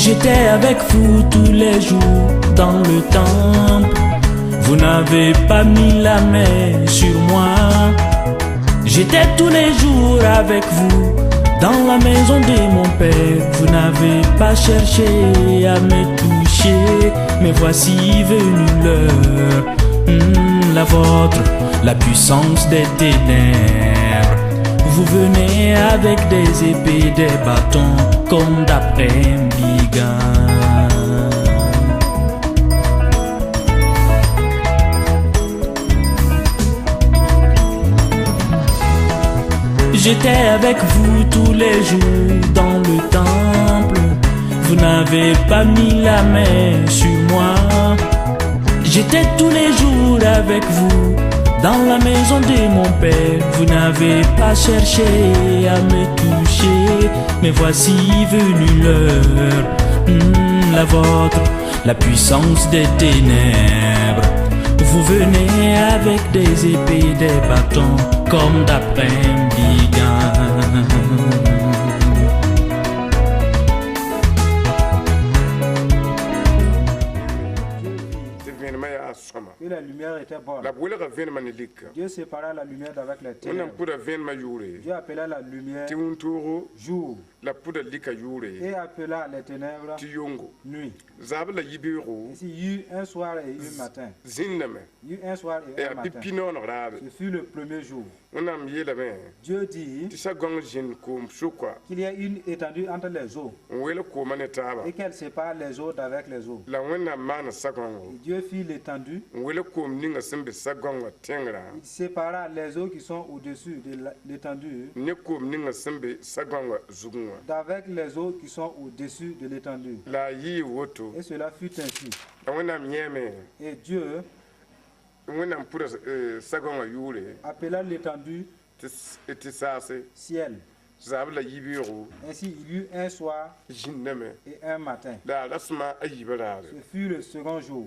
J'étais avec vous tous les jours dans le temple. Vous n'avez pas mis la main sur moi. J'étais tous les jours avec vous dans la maison de mon père. Vous n'avez pas cherché à me toucher. Mais voici venue l'heure, la vôtre, la puissance des ténèbres. Vous venez avec des épées, des bâtons, comme d'après un brigand. J'étais avec vous tous les jours dans le temple. Vous n'avez pas mis la main sur moi. J'étais tous les jours avec vous dans la maison de mon père. Vous n'avez pas cherché à me toucher. Mais voici venue l'heure, la vôtre, la puissance des ténèbres. Vous venez avec des épées, des bâtons, comme d'après un brigand. Tɩ vẽenemã yaa sõma. Que la lumière était bonne. La b welga vẽenemã ne lika. Dieu sépara la lumière d'avec les Wẽnnaam ténèbres. pʋda vẽenemã yʋʋre Dieu appela la lumière tɩ wũntoogo jour la b pʋda lika yʋʋre et appela les ténèbres tɩ yongo. Nuit. Zaab la yibeoogo Ainsi, il y eut un soir et un matin. zĩnname. Il y eut un soir et yaa un bɩ matin. pi-nooneg raabe. Ce fut le premier jour. Wẽnnaam yeelame Dieu dit tɩ sa-gãong zĩnd koom sʋka qu'il y ait une étendue entre les eaux n weel koomã ne taaba. Et qu'elle sépare les eaux d'avec les eaux. La Wẽnnaam maana sa-gãongo Et Dieu fit l'étendue. N weel koom ninga sẽn be sa-gãongã tẽngrã Il sépara les eaux qui sont au-dessus de l'étendue ne koom ninga sẽn be sa-gãongã zugẽ wã. D'avec les eaux qui sont au-dessus de l'étendue. La a yɩɩ woto. Et cela fut ainsi. La Wẽnnaam yẽeme Et Dieu Wẽnnaam pʋda sa-gãongã yʋʋre appela l'étendue tɩ saase. Ciel. Zaab la yibeoogo Ainsi, il y eut un soir zĩnname. Et un matin. La a rasmã a yiibã raare. Ce fut le second jour.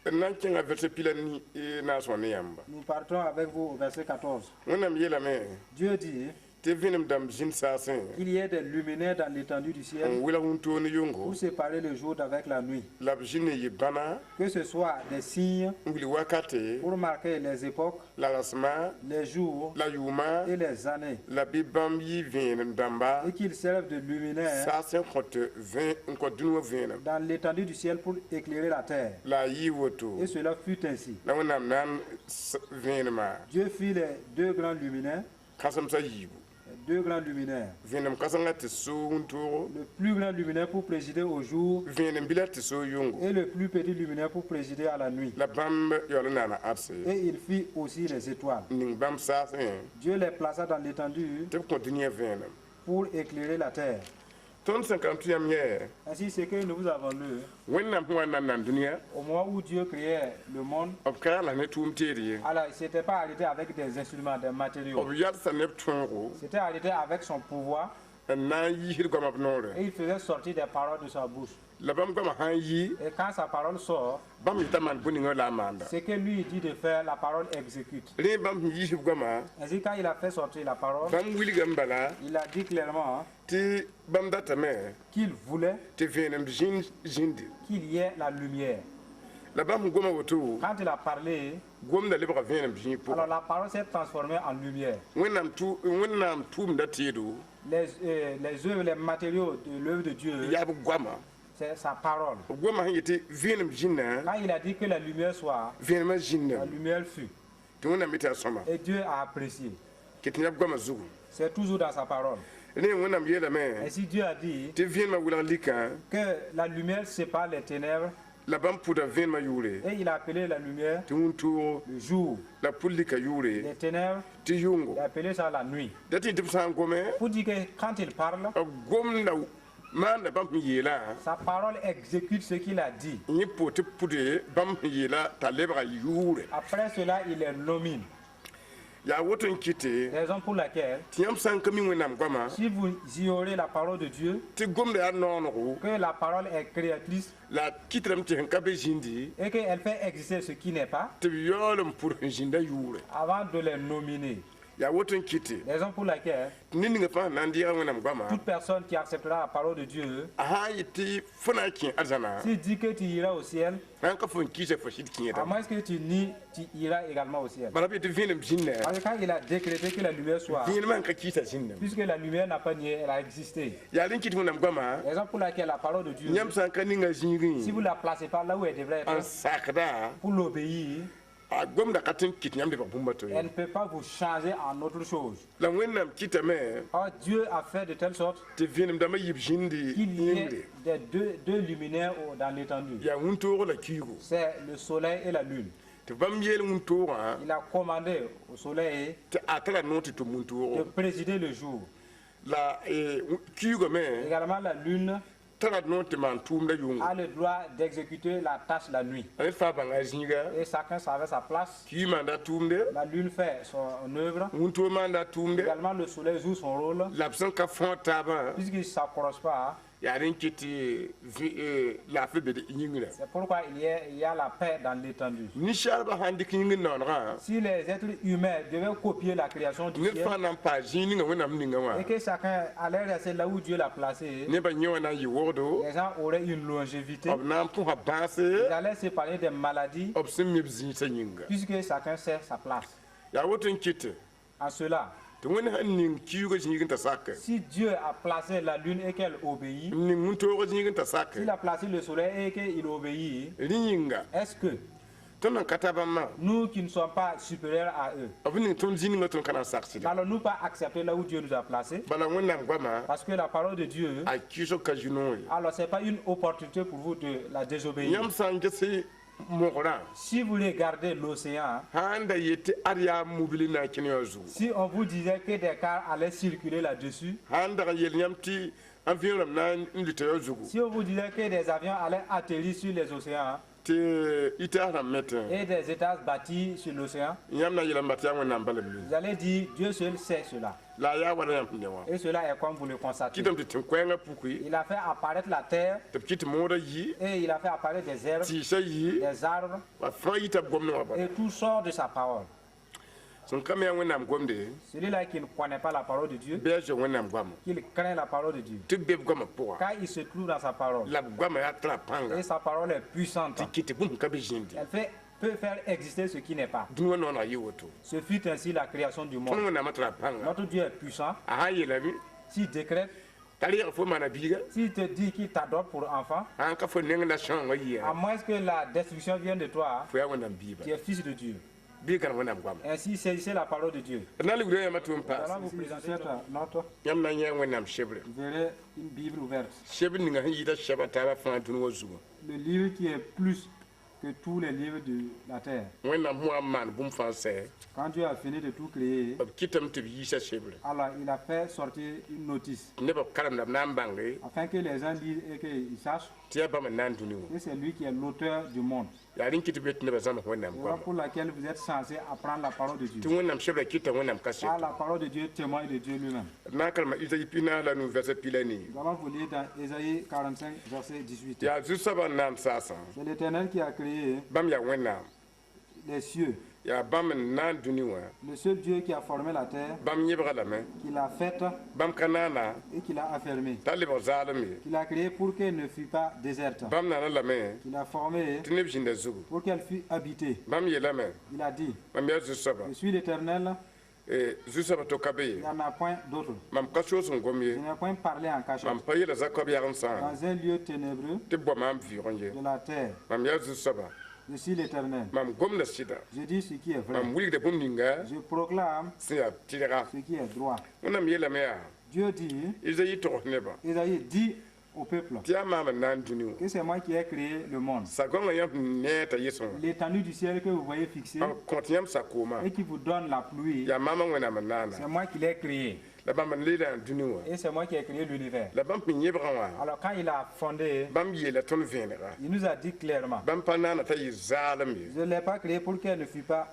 N na n kẽnga verset pila ni naas wã ne yãmba. Nous partons avec vous au verset 14. Wẽnnaam yeelame Dieu dit tɩ vẽenem dãmb zĩnd saasẽ qu'il y ait des luminaires dans l'étendue du ciel n welg wũntoog ne yʋngo pour séparer le jour d'avec la nuit. La b zĩnd n yɩ bãna Que ce soit des signes n wilg wakate pour marquer les époques, la rasmã les jours la yʋʋma et les années. La bɩ bãmb yɩ vẽenem dãmba Et qu'ils servent de luminaires saasẽ kõt vẽ n kõ dũni wã vẽenem. Dans l'étendue du ciel pour éclairer la terre. La a yɩɩ woto. Et cela fut ainsi. La Wẽnnaam na n vẽenemã Dieu fit les deux grands luminaires, kãsemsã yiibu. Les deux grands luminaires. Vẽenem kãsengã tɩ soog wũntoogo. Le plus grand luminaire pour présider au jour Vẽenem bila tɩ soog yʋngo. Et le plus petit luminaire pour présider à la nuit. La bãmb yaool n naana adse Et il fit aussi les étoiles. N ning bãmb saasẽ Dieu les plaça dans l'étendue tɩ b kõ dũniyã vẽenem. Pour éclairer la terre. Tõnd sẽn ka n tũ yãmb yẽ Ainsi, ce que nous vous avons lu, Wẽnnaam sẽn wa n na n nan dũniyã au moment où Dieu créait le monde, b ka yaa la ne tʋʋm teed ye. Alors il ne s'était pas arrêté avec des instruments, des matériaux. B yalsa ne b tõogo Il s'était arrêté avec son pouvoir n na n yiisd goamã b noorẽ. Et il faisait sortir des paroles de sa bouche. La bãmb goamã sã n yi Et quand sa parole sort, bãmb yetã maan bõe-ningã la a maanda. Ce que lui dit de faire, la parole exécute. Rẽ bãmb sẽn yiis b goamã Ainsi, quand il a fait sortir la parole, bãmb wilgame bala il a dit clairement tɩ bãmb datame qu'il voulait tɩ vẽenem zĩnd zĩndi. Qu'il y ait la lumière. La bãmb sẽn goma woto Quand il a parlé, gomda lebga vẽenem zĩig pʋgã. Alors la parole s'est transformée en lumière. Wẽnnaam tʋ- Wẽnnaam tʋʋmda teedo Les œuvres, les matériaux de l'œuvre de Dieu, yaa b goama. C'est sa parole. B goamã sẽn yetɩ vẽenem zĩnna Quand il a dit que la lumière soit, vẽenemã la zĩnname lumière fut. Tɩ Wẽnnaam yetɩ a sõma Et Dieu a apprécié. Ket yã b goamã zugu. C'est toujours dans sa parole. Rẽ Wẽnnaam yeelame Ainsi Dieu a dit tɩ vẽenemã wilg likã que la lumière sépare les ténèbres la bãmb pʋda vẽenemã yʋʋre et il a appelé la lumière tɩ wũntoogo le jour. La pʋd lika yʋʋre Les ténèbres, tɩ yʋngo. Il a appelé ça la nuit. Da tɩ tɩ b sã n gome Pour dire que quand il parle, b gomda maanda bãmb sẽn yeelã sa parole exécute ce qu'il a dit. Yẽ pʋʋg tɩ pʋde bãmb sẽn yeela t'a lebga yʋʋre. Après cela, il les nomine. Yaa woto n kɩte Raison pour laquelle, tɩ yãmb sã n ka mi Wẽnnaam goamã si vous ignorez la parole de Dieu, tɩ gomda yaa noonego que la parole est créatrice la a kɩtrame tɩ sẽn ka be zĩndi et qu'elle fait exister ce qui n'est pas, tɩ b yaool n pʋd sẽn zĩnda yʋʋre. Avant de les nominer. Yaa woto n kɩte Raison pour laquelle tɩ ned ninga fãa na n deega Wẽnnaam goama, toute personne qui acceptera la parole de Dieu, a sã n yet tɩ fo na n kẽ arzãna, s'il dit que tu iras au ciel, sã n ka fo n kɩɩsa fo sɩd à kẽeda. moins que tu nies, tu iras également au ciel. Bala b yetɩ vẽenem zĩnda, Parce que quand il a décrété que la lumière soit, vẽenemã n ka kɩɩsa zĩndame. Puisque la lumière n'a pas nié, elle a existé. Yaa rẽn kɩt Wẽnnaam goama, Raison pour laquelle la parole de Dieu, yãmb sã n ka ninga zĩigẽ si vous ne la placez pas là où elle devrait n être, sakda, pour l'obéir, a gomda ka tõe n kɩt yãmb lebg bũmb a to ye. Elle ne peut pas vous changer en autre chose. La Wẽnnaam kɩtame Or, Dieu a fait de telle sorte tɩ vẽenem dãmbã yib zĩndi qu'il y yĩngre. ait des deux luminaires dans l'étendue. Yaa wũntoog la kiigo. C'est le soleil et la lune. Tɩ bãmb yeel wũntoogã Il a commandé au soleil tɩ a tara noor tɩ tʋm de wũntoogo. Présider le jour. La kiigã me Également, la lune tara noor tɩ maan tʋʋmda yʋngo. A le droit d'exécuter la tâche la nuit. A ned fãa bãnga a zĩiga. Et chacun savait sa place. Kii maanda tʋʋmde. La lune fait son œuvre. Wũntoog maanda tʋʋmde. Également, le soleil joue son rôle. La b sẽn ka fõod taabã, Puisqu'il ne s'accroche pas, yaa rẽn kɩt tɩ laafɩ be yĩngrã. C'est pourquoi il y a la paix dans l'étendue. Ninsaalbã sãn dɩk yĩngr naoonegã, Si les êtres humains devaient copier la création du ned ciel fãa na n paas zĩig ninga Wẽnnaam ninga wã, et que chacun allait rester là où Dieu l'a placé, nebã yẽ wã na n yɩ wogdo, les gens auraient une longévité. B na n põsa bãase, Ils allaient s'épargner des maladies b sẽn mi b zĩisã yĩnga. Puisque chacun sait sa place. Yaa woto n kɩtɩ En cela, tɩ Wẽnd sẽn ning kiuugã zĩig n ta sake, si Dieu a placé la lune et qu'elle obéit, n ning wũntoogã zĩig n ta sake, s'il a placé le soleil et qu'il obéit, rẽ yĩnga est-ce que tõnd n ka ta bãmbã, nous qui ne sommes pas supérieurs à eux, b ning tõnd zĩ ninga tõnd ka na n saksda? N'allons-nous pas accepter là où Dieu nous a placés? Bala Wẽnnaam goama, Parce que la parole de Dieu, a kɩɩsg ka zu-noog ye. Alors ce n'est pas une opportunité pour vous de la désobéir. Yãmb sã n ges mogrã, Si vous regardez l'océan, sã n da yet tɩ ad yaa mobili na n kẽne wã zugu, si on vous disait que des cars allaient circuler là-dessus, sã n dag n yel yãmb tɩ avion rãmb na n luta yã zugu, si on vous disait que des avions allaient atterrir sur les océans tɩ étage rãmb metẽ, et des étages bâtis sur l'océan, yãmb na n yeelame tɩ yaa Wẽnnaam bala mi. Vous allez dire Dieu seul sait cela. La a yaa wala yãmb sẽn ne wã. Et cela est comme vous le constatez. Kɩtame tɩ tẽn-koɛɛngã puki, Il a fait apparaître la terre tɩ b kɩt tɩ moodã yi, et il a fait apparaître des herbes, tɩɩsã yi, des arbres, wa fãa yita b gomdẽ wã bala. Et tout sort de sa parole. Sẽn ka me yaa Wẽnnaam gomde, Celui-là qui ne connaît pas la parole de Dieu, bɩ a zoe Wẽnnaam goama, qu'il craint la parole de Dieu. Tɩ b be b goamã pʋga. Car il se trouve dans sa parole. La b goamã yaa tara pãnga Et sa parole est puissante. tɩ kɩt tɩ bũmb ka be zĩndi. Elle peut faire exister ce qui n'est pas. Dũni wã noonega yɩ woto. Ce fut ainsi la création du Tõnd monde. Wẽnnaamã tara pãnga. Notre Dieu est puissant. A sã n yeelame S'il décrète, t'a reeg fo maana biiga, s'il te dit qu'il t'adopte pour enfant, sã n ka fo neng la sãoongã yɩa, à moins que la destruction vienne de toi, fo yaa Wẽnnaam biiba. Tu es fils de Dieu. Bɩ gãn Wẽnnaam goama. Ainsi, saisissez la parole de Dieu. D na n ligda yãmba tɩ n Nous paas. allons vous présenter cette note. Yãmb na n yã Wẽnnaam sebrã. Vous verrez une Bible ouverte. Sebr ninga sẽn yɩɩda sɛba taabã fãa dũni wã zugu. Le livre qui est plus que tous les livres de la terre. Wẽnnaam sẽn wa n maan bũmb fãa sɛ, Quand Dieu a fini de tout créer, b kɩtame tɩ b yiisa sebrã. Alors il a fait sortir une notice Tɩ nebã b karemda b na n bãnge afin que les gens lisent et qu'ils sachent tɩ yaa bãmb n na n dũni wã. Que c'est lui qui est l'auteur du monde. Yaa rẽn kɩ tɩ be tɩ nebã zãms Wẽnnaam Voilà goama. Pour laquelle vous êtes censé apprendre la parole de Dieu. Tɩ Wẽnnaam sebrã kɩta Wẽnnaam kaset. Car la parole de Dieu témoigne de Dieu lui-même. D na n karema Izayi 45 verset 14. Nous allons vous lire dans Ésaïe 45, verset 18. Yaa Zu-soabã n na n saasã. C'est l'Éternel qui a créé Bãmb yaa Wẽnnaam. Les cieux. Yaa bãmb n na n dũni wã. Le seul Dieu qui a formé la terre, Bãmb yẽbga lame. Qui l'a faite Bãmb ka naana et qui l'a affermée. t'a lebg zaalem ye. Qui l'a créée pour qu'elle ne fût pas déserte. Bãmb naana lame Qui l'a formée tɩ neb zĩnda zugu. Pour qu'elle fût habitée. Bãmb yeelame Il a dit, mam yaa Zu-soaba. Je suis l'Éternel, Zu-soabã to ka be il ye. n'y en a point d'autre. Mam ka soos n gom Je ye. n'ai point parlé en cachette. Mam pa yeela Zakob yagem-sã Dans un lieu ténébreux tɩ b bao maam vɩʋʋgẽ ye. De la terre, Mam yaa Zu-soaba. Je suis l'Éternel. Mam gomda sɩda. Je dis ce qui est vrai. Mam wilgda bũmb ninga Je proclame sẽn yaa tɩrga. ce qui est droit. Wẽnnaam yeelame yaa Dieu dit, Izayi togs nebã Ésaïe dit au peuple tɩ yaa maam n na n dũni wã. Que c'est moi qui ai créé le monde. Sagõngã yãmb sẽn nee t'a yesẽ wã, L'étendue du ciel que vous voyez fixée n kõt yãmb sakoomã, et qui vous donne la pluie, yaa maamã Wẽnnaam n naana. C'est moi qui l'ai créé. La bãmb n leela n dũni wã. Et c'est moi qui ai créé l'univers. La bãmb sẽn yẽbgã wã, Alors quand il a fondé, bãmb yeela tõnd vẽenega. Il nous a dit clairement, Bãmb pa naana t'a yɩ zaalem ye. Je ne l'ai pas créé pour qu'elle ne fût pas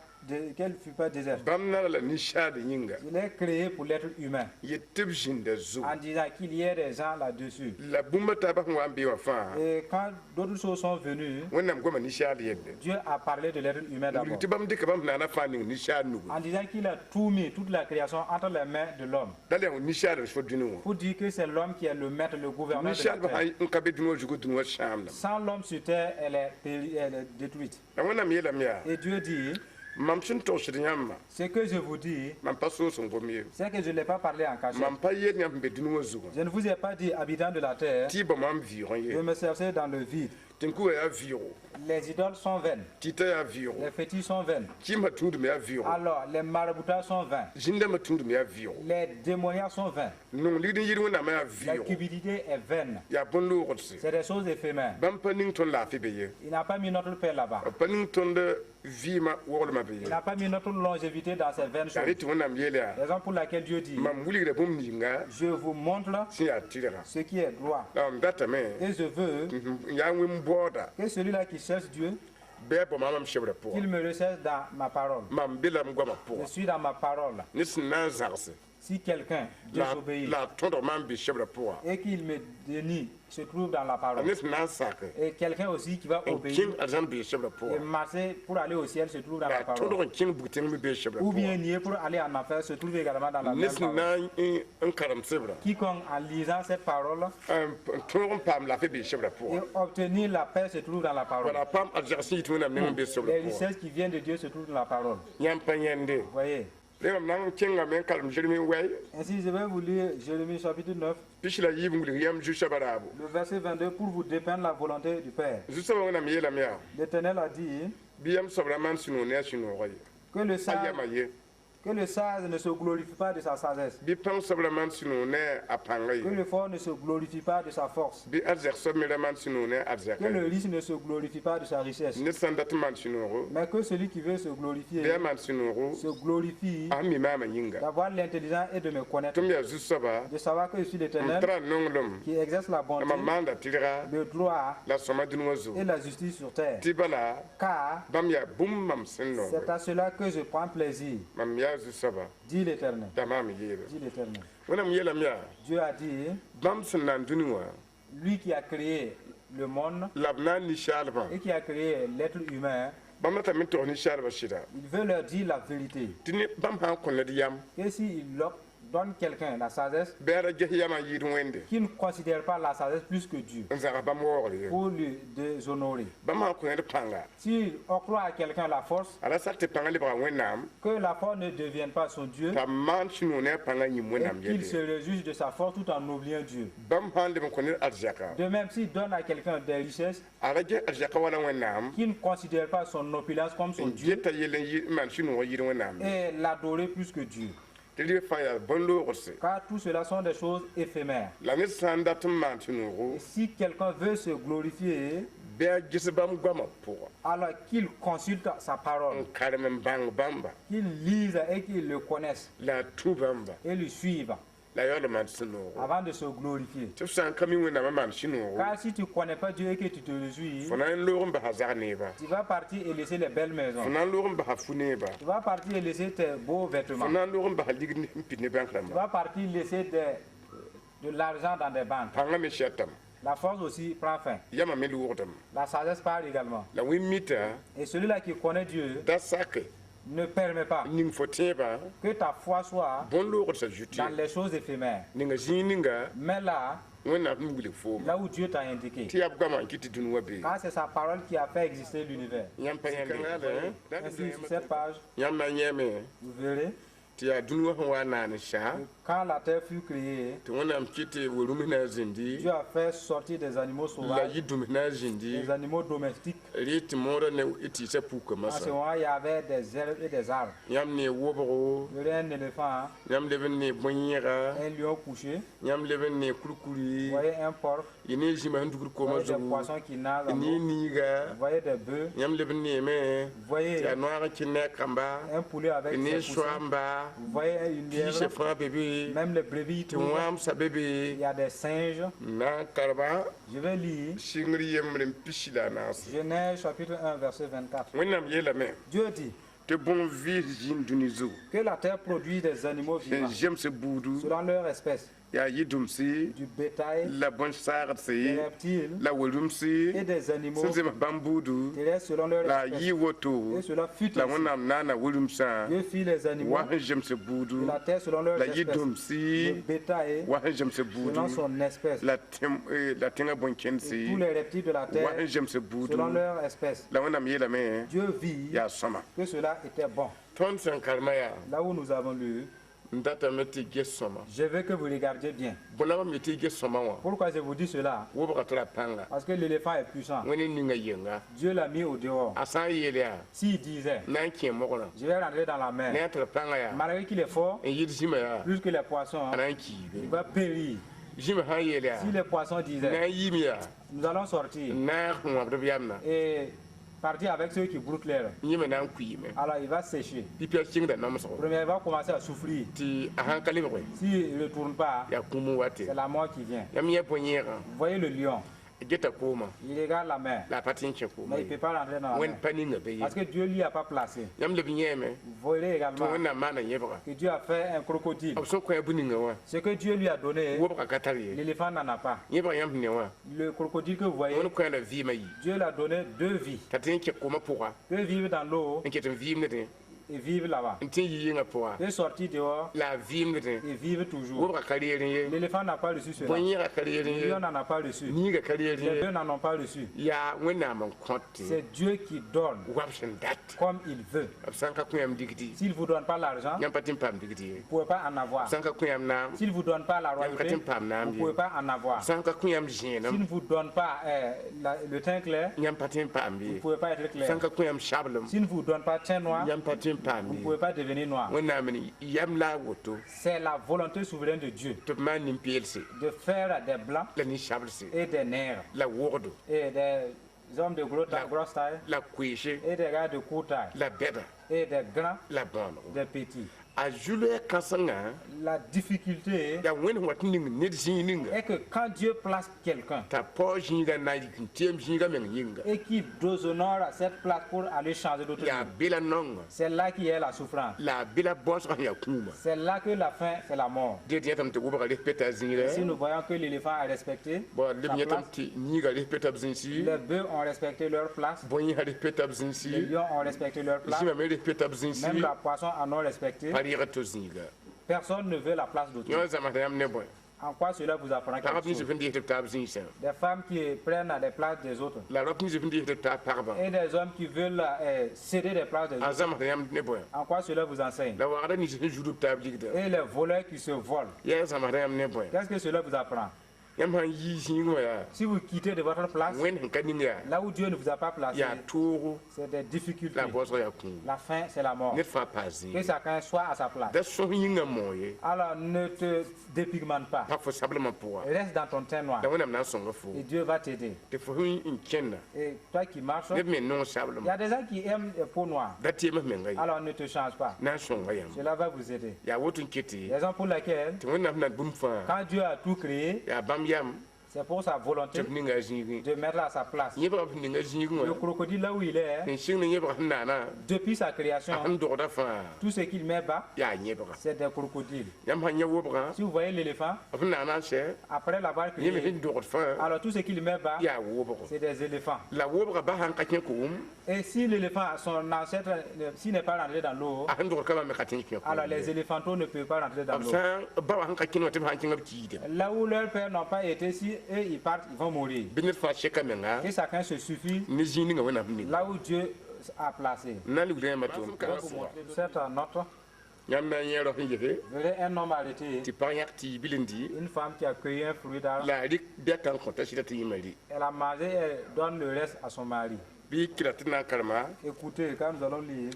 qu'elle fût pas déserte. Bãmb naga la ninsaal yĩnga. Il est créé pour l'être humain. Yet tɩ b zĩnda zugu. En disant qu'il y ait des gens là-dessus. La bũmb taabã sẽn wa n bee wã fãa. Et quand d'autres choses sont venues, Wẽnnaam goma ninsaal yelle. Dieu a parlé de l'être humain d'abord. Tɩ bãmb dɩka bãmb naana fãa ning ninsaal nugu. En disant qu'il a tout mis, toute la création entre les mains de l'homme. La yaa ninsaal n so dũni wã. Pour dire que c'est l'homme qui est le maître, le gouverneur de la Ninsaalbã terre. Sãn n ka be dũni wã zugu dũni wã sãamdame. Sans l'homme sur terre, elle est détruite. La Wẽnnaam yeelame yaa. Et Dieu dit, Mam sẽn togsd yãmbã. Ce que je vous dis, Mam pa soos n gom ye. C'est que je ne l'ai pas parlé en cachette. Mam pa yeel yãmb sẽn be dũni wã zugã. Je ne vous ai pas dit, habitants de la terre, Tɩ y bao mam vɩʋgẽ de ye. Me chercher dans le vide. Tẽn-kuga yaa vɩʋgo. Les idoles sont vaines, Tɩta yaa vɩʋgo. Les fétiches sont vaines. Kɩɩmã tũudme yaa vɩʋgo. Alors, les maraboutages sont vains, Zĩndãmbã tũudme yaa vɩʋgo. Les démoniaques sont vains, Nong ligd n yɩɩd Wẽnnaamã yaa la vɩʋgo. Cupidité est vaine. Yaa bõn-loogdse. C'est des choses éphémères. Bãmb pa ning tõnd laafɩ be ye. Il n'a pas mis notre paix là-bas. B pa ning tõnd vɩɩmã woglmã be ye. Il n'a pas mis notre longévité dans ces vaines Yaa choses. rɩ tɩ Wẽnnaam yeel yaa. Raison pour laquelle Dieu dit, Mam wilgda bũmb ninga je vous montre sẽn yaa tɩrga. Ce qui est droit. La mam datame Et je veux n yaa wẽn-baooda que celui-là qui cherche Dieu, bɩ a bao maam m sebrã pʋgã. Qu'il me recherche dans ma parole. Mam be la m goamã Je pʋgã. Suis dans ma parole. Ne sẽn na n zagse Si quelqu'un la désobéit la a tõdg maam be sebrã pʋgã. Et qu'il me dénie, se trouve dans la A parole. ne sẽn na n sak Et quelqu'un aussi qui va n obéir kẽng arzãn be sebrã et pʋgã. Marcher pour aller au ciel se trouve dans La la a parole. tõdg n kẽng bug-tẽng me be sebrã Ou bien pʋgã. nier pour aller en enfer se trouve également dans la Ne même sẽn parole. na n karem sebrã Quiconque en lisant cette parole n tõog n paam laafɩ be sebrã et pʋgã. Obtenir la paix se trouve dans la parole. Wala a paam arzɛg sẽn yit Wẽnnaam neng n be sebrã Les pʋgã. Richesses qui viennent de Dieu se trouvent dans la parole. Yãmb pa yãende. Vous voyez. Rẽ mam na n kẽngame n karem Zeremi wɛy. Ainsi, je vais vous lire Jérémie chapitre 9, 24 n wilg yãmb zu-soabã raabo. Le verset 22, pour vous dépeindre la volonté du Père. Zu-soabã Wẽnnaam yeelame yaa. L'Éternel a dit Bɩ yam soab ra maan sũ-noog ne a sũ-noogã ye. Que le A sage, yama ye. Que le sage ne se glorifie pas de sa sagesse, Bɩ pãng soab ra maan sũ-noog ne a pãnga que ye. Le fort ne se glorifie pas de sa force, Bɩ arzɛk soab me ra maan sũ-noog ne a arzɛka que le ye. Riche ne se glorifie pas de sa richesse, Ned sã n dat n maan sũ-noogo mais que celui qui veut se bɩ a glorifier maan sũ-noogo se glorifie a sẽn mi maamã yĩnga. D'avoir l'intelligence et de me connaître, Tɩ m yaa zu-soaba de savoir que je suis m l'Éternel tara nonglem qui exerce la la bonté, mam maanda tɩrga le droit la sõma dũni wã zugu. Et la justice sur terre. Tɩ bala Car bãmb yaa bũmb mam sẽn c'est nonge. À cela que je prends plaisir, Mam yaa zu-soaba dit l'Éternel. t'a maam yeele. Dit l'Éternel. Wẽnnaam yeelame yaa Dieu a dit, bãmb sẽn na n dũni wã lui qui a créé le monde la b na n ninsaalbã et qui a créé l'être humain, bãmb ratame n tog ninsaalbã sɩda. Il veut leur dire la vérité. Tɩ ne bãmb sã n kõ ned yam Que s'il leur donne quelqu'un la sagesse, bɩ a ra ges yamã n yɩɩd Wẽnde qu'il ne considère pas la sagesse plus que Dieu n zãgs bãmb waoogr ye. Pour lui déshonorer. Bãmb sã n kõ ned pãnga S'il octroie à quelqu'un la force, a ra sak tɩ pãngã lebga Wẽnnaam que la force ne devienne pas son Dieu t'a maan sũ-noog ne a pãngã yĩm et Wẽnnaam qu'il yelle se ye. réjouisse de sa force tout en oubliant Dieu. Bãmb sã n leb n kõ ned arzɛka De même, s'il donne à quelqu'un des richesses, a ra ges arzɛka wala Wẽnnaam qu'il ne considère pas son opulence comme son n Dieu geta yell n yɩ- n maan sũ-noog n yɩɩd Wẽnnaam ye. Et l'adorer plus que Dieu. Tɩ rɩ fãa yaa bõn-loogdse. Car tout cela sont des choses éphémères. La ned sã n dat n maan sũ-noogo Et si quelqu'un veut se glorifier, bɩ a ges bãmb goamã pʋga alors qu'il consulte sa parole, n karem n bãng bãmba qu'il lise et qu'il le connaisse la a tũ bãmba et le suive la yaool n maan sũ-noogo. Avant de se glorifier. Tɩ f sã n ka mi Wẽnnaam n maan sũ-noogo Car si tu ne connais pas Dieu et que tu te réjouis, fo na n loog n basa zag neeba. Tu vas partir et laisser les belles maisons. Fo na n loog n basa fu neeba. Tu vas partir et laisser tes beaux Fo vêtements. na n loog n basa ligd n pid ne bãnk Tu rãmba. Vas partir laisser de l'argent dans des banques. Pãngã me sɛtame. La force aussi prend fin. Yamã me loogdame. La sagesse part également. La wẽn mita Et celui-là qui connaît Dieu da sake ne permet pas ning fo tẽebã que ta foi soit bõn-loogdsã zut dans les choses éphémères. Ninga zĩig ninga Mais là, Wẽnnaam sẽn wilg fooma là où Dieu t'a indiqué. Tɩ yaa b goamã n kɩt tɩ dũni wã bee. Car c'est sa parole qui a fait exister l'univers. Yãmb pa yãmb Ainsi, sur cette page, yãmb na yẽeme vous verrez tɩ yaa dũni wã sẽn wa n naan n sa que quand la terre fut créée, tɩ Wẽnnaam kɩt tɩ we-rũms na n zĩndi Dieu a fait sortir des animaux la sauvages, yir-dũms na n zĩndi des animaux domestiques. Rɩ tɩ moodã ne tɩɩsã puka En ce masã. moment, il y avait des herbes et des arbres. Yãmb ne wobgo. Il y aurait un éléphant, Yãmb leb n ne bõe-yẽga. Un lion couché, Yãmb leb n ne kurkuri. Vous voyez un porc, Y ne zĩma sẽn dugd vous koomã voyez des zugu poissons qui nagent en ne eau, niiga. Vous voyez des bœufs, Yãmb leb n neeme vous voyez tɩ yaa noag n kẽ ne a kamba un poulet avec ne ses poussins, soaamba vous voyez une piisã lièvre, fãa be be même les brebis, tɩ tout. wãamsã be be Il y a des singes. N na n karba Je vais lire sɩngr yembr n pisi la a naase. Genèse chapitre 1, verset 24. Wẽnnaam yeelame Dieu dit, Tɩ bõn-vɩɩs zĩnd dũni zugu. Que la terre produise des animaux sẽn vivants zems buudu, selon leur espèce, yaa yɩ-dũmsi du bétail, la bõn-saagdse des reptiles la welumsi et des animaux sẽn zems bãmb buudu terrestres selon leur la espèce. yɩ woto Et cela fut la ainsi. Wẽnnaam naana welumsã Dieu fit les animaux wa sẽn zems buudu de la terre selon leur la espèce, yɩ-dũmsi le bétail wa sẽn zems buudu selon son espèce, la tẽm- la tẽngã bõn-kẽndse et tous les reptiles de la wa terre sẽn zems buudu selon leur espèce. La Wẽnnaam yeelame Dieu vit yaa sõma. Que cela était bon. Tõnd sẽn karema yaa Là où nous avons lu, n datame tɩ ges sõma. Je veux que vous regardiez bien. Bõe la mam yetɩ y ges sõma wã? Pourquoi je vous dis cela? Wobga tɩ ra pãnga. Parce que l'éléphant est puissant. Wẽnd ninga yenga. Dieu l'a mis au dehors. A sã n yeel yaa S'il disait, na n kẽ mogrã je vais rentrer dans la mer, ne a tɩ ra pãnga yaa malgré qu'il est fort, n yɩl zĩma yaa plus que les poissons, a na n il kiibe. va périr. Zĩma sã n yeel yaa Si les poissons na disaient, n yiim yaa nous allons sortir n naag sẽn wãbd b yamna et partir avec ceux qui broutent l'air, yẽme na n kuiime. Alors il va sécher. Pipi a kẽngda namsgo. Premièrement, il va commencer à souffrir. Tɩ a sãn ka lebge S'il ne retourne pas, yaa kũum n wate. c'est la mort qui vient. Yãmb yẽ bõe-yẽegã. Vous voyez le lion, Geta koomã. Il regarde la mer, La a pa tɩ n kẽ koomã mais il ne ye. peut pas rentrer dans la Wẽnd mer. pa ninga be ye. Parce que Dieu lui a pas placé. Yãmb leb yẽeme Vous voyez tɩ également Wẽnnaam maana yẽbga. Que Dieu a fait un crocodile. B sẽn kõ a bũ-ninga wã Ce que Dieu lui a donné, wobga ka tar ye. L'éléphant n'en a pas. Yẽbga yãmb ne wã Le crocodile que vous voyez, Wẽnd kõ a la vɩɩmã yi. Dieu l'a donné deux vies. T'a tɩ n kẽ koomã pʋga Peut vivre dans l'eau n ket n vɩɩm nedẽ et vivre là-bas. N tɩ n yi yĩngã pʋga Peut sortir dehors la a vɩɩm nedẽ. Et vivre toujours. Wobga ka reerẽ ye. L'éléphant n'a pas reçu cela. Bõe-yẽga ka reerẽ Le ye. lion n'en a pas reçu. Niigã ka reerẽ Les ye. deux n'en ont pas reçu. Yaa Wẽnnaam n kõt C'est Dieu qui donne wab sẽn dat. Comme il veut. B sã n ka kõ yãmb digdi S'il ne vous donne pas l'argent, yãmb pa tɩ n paam digdi ye. Vous ne pouvez pas en avoir. B sã n ka kõ yãmb naam S'il ne vous donne pas la yãmb ka royauté, tɩ n paam vous naam ne ye. pouvez pas en avoir. B sã n ka kõ yãmb S'il zẽenem ne vous donne pas le teint clair, yãmb pa tɩ n paam vous ne ye. pouvez pas être B clair. sã n ka kõ yãmb sablem S'il ne vous donne pas teint noir, yãmb pa tɩ n paam vous ne ye. pouvez pas devenir noir. Wẽnnaam n yam la a woto C'est la volonté souveraine de Dieu tɩ b maan nin-peelse de faire des blancs la nin-sablse et des nègres la wogdo et des hommes de grosse taille la koeese et des gars de courte taille la bɛda et des grands, la bõonego. Des petits. A zulɛ kãsengã La difficulté yaa Wẽnd sẽn wat n ning ned zĩig ninga est que quand Dieu place quelqu'un t'a pao zĩigã na n yik n teem zĩigã meng yĩnga et qu'il déshonore cette place pour aller changer d'autre yaa chose, be la naongã c'est là qu'il y a la souffrance. La a be la baoosgã sẽn yaa kũumã. C'est là que la fin, c'est la mort. Ded yẽtame tɩ wobga respecta zĩigrɛ. Si nous voyons que l'éléphant a respecté Bon leb sa yẽtame place, tɩ niigã respecta b zĩnsi. Les bœufs ont respecté leur place, Bõe-yẽsã respecta b les zĩnsi. Lions ont respecté leur place, Zĩma me respecta b zĩnsi. Même la poisson en ont respecté. Pa reegd to zĩiga. Personne ne veut la place d'autrui. Yõ zãmsda yãmb ne bõe? En quoi cela vous apprend Pagb quelque nins chose? sẽn dees b taab zĩisã. Des femmes qui prennent des places des autres La rap nins sẽn dees b taab pagbã. Et des hommes qui veulent céder des places des A autres. zãmsda yãmb ne bõe? En quoi cela vous enseigne? La wagda nins sẽn zud b taab ligda. Et les voleurs qui se volent. Yaa zãmsda yãmb ne bõe? Qu'est-ce que cela vous apprend? Yãmb sãn yii zĩig wã yaa Si vous quittez de votre place, Wẽnd sẽn ka ning yaa là où Dieu ne vous a pas placé, yaa toogo c'est des difficultés. la baoosg yaa kũum. La fin, c'est la mort. Ned fãa paa Que zĩig. chacun soit à sa place. Da sõs yĩngã moog ye. Alors ne te dépigmente pas. Pa fo sablmã pʋga. Reste dans ton teint noir La Wẽnnaam na n sõnga fo et Dieu va t'aider. Tɩ fo sẽn n kẽnda Et toi qui marches, ned me nong il sablem y a des gens qui aiment les peaux noires. Da teem f menga ye. Alors ne te change pas. Na n sõnga yãmb. Cela va vous aider. Yaa woto n ket Raison pour laquelle, tɩ Wẽnnaam sẽn na bũmb fãa quand Dieu a tout créé, yaa bãmb yam c'est pour sa volonté tɩ b ninga zĩigẽ. De mettre à sa place. Yẽbga b ninga zĩigẽ Le wã crocodile, là où il est, n sɩng ne yẽbga sẽn naana depuis sa création, a sẽn dogda fãa tout ce qu'il met bas, yaa yẽbga. C'est des crocodiles. Yãmb sãn yã wobgã Si vous voyez l'éléphant, b sẽn naana n sɛ après l'avoir yẽ me créé, sẽn dogd fãa alors tout ce qu'il met bas, yaa wobgo. C'est des éléphants. La wobga ba sãn ka kẽ koom Et si l'éléphant, son ancêtre, s'il n'est pas rentré dans l'eau, a sẽn dogd ka bãmb me ka tɩ n kẽ alors koom les ye. éléphantos ne peuvent pas rentrer dans B l'eau. sã n ba wã sẽn ka kẽn wã tɩ b sãn kẽngã b kiidame. Là où leurs pères n'ont pas été, si eux ils partent, ils vont mourir. Bɩ ned fãa seka menga Et chacun se suffit ne zĩig ninga Wẽnnaam sẽn ninga. Là où Dieu a placé. N na n lugda yãmba tʋʋm kãngã pʋga. Cette note, Yãmb na n yẽ rao sẽn gese verrez un homme arrêté, tɩ pag yãk tɩ bil n dɩ une femme qui a cueilli un fruit d'arbre, la a rɩk bɛka n kõta sɩda tɩ yẽma rɩ. Elle a mangé et elle donne le reste à son mari. Bɩ kɩra tɩ na n karema Écoutez, quand nous allons lire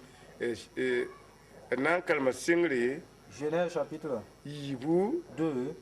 na n karema sengre Genèse chapitre yiibu 2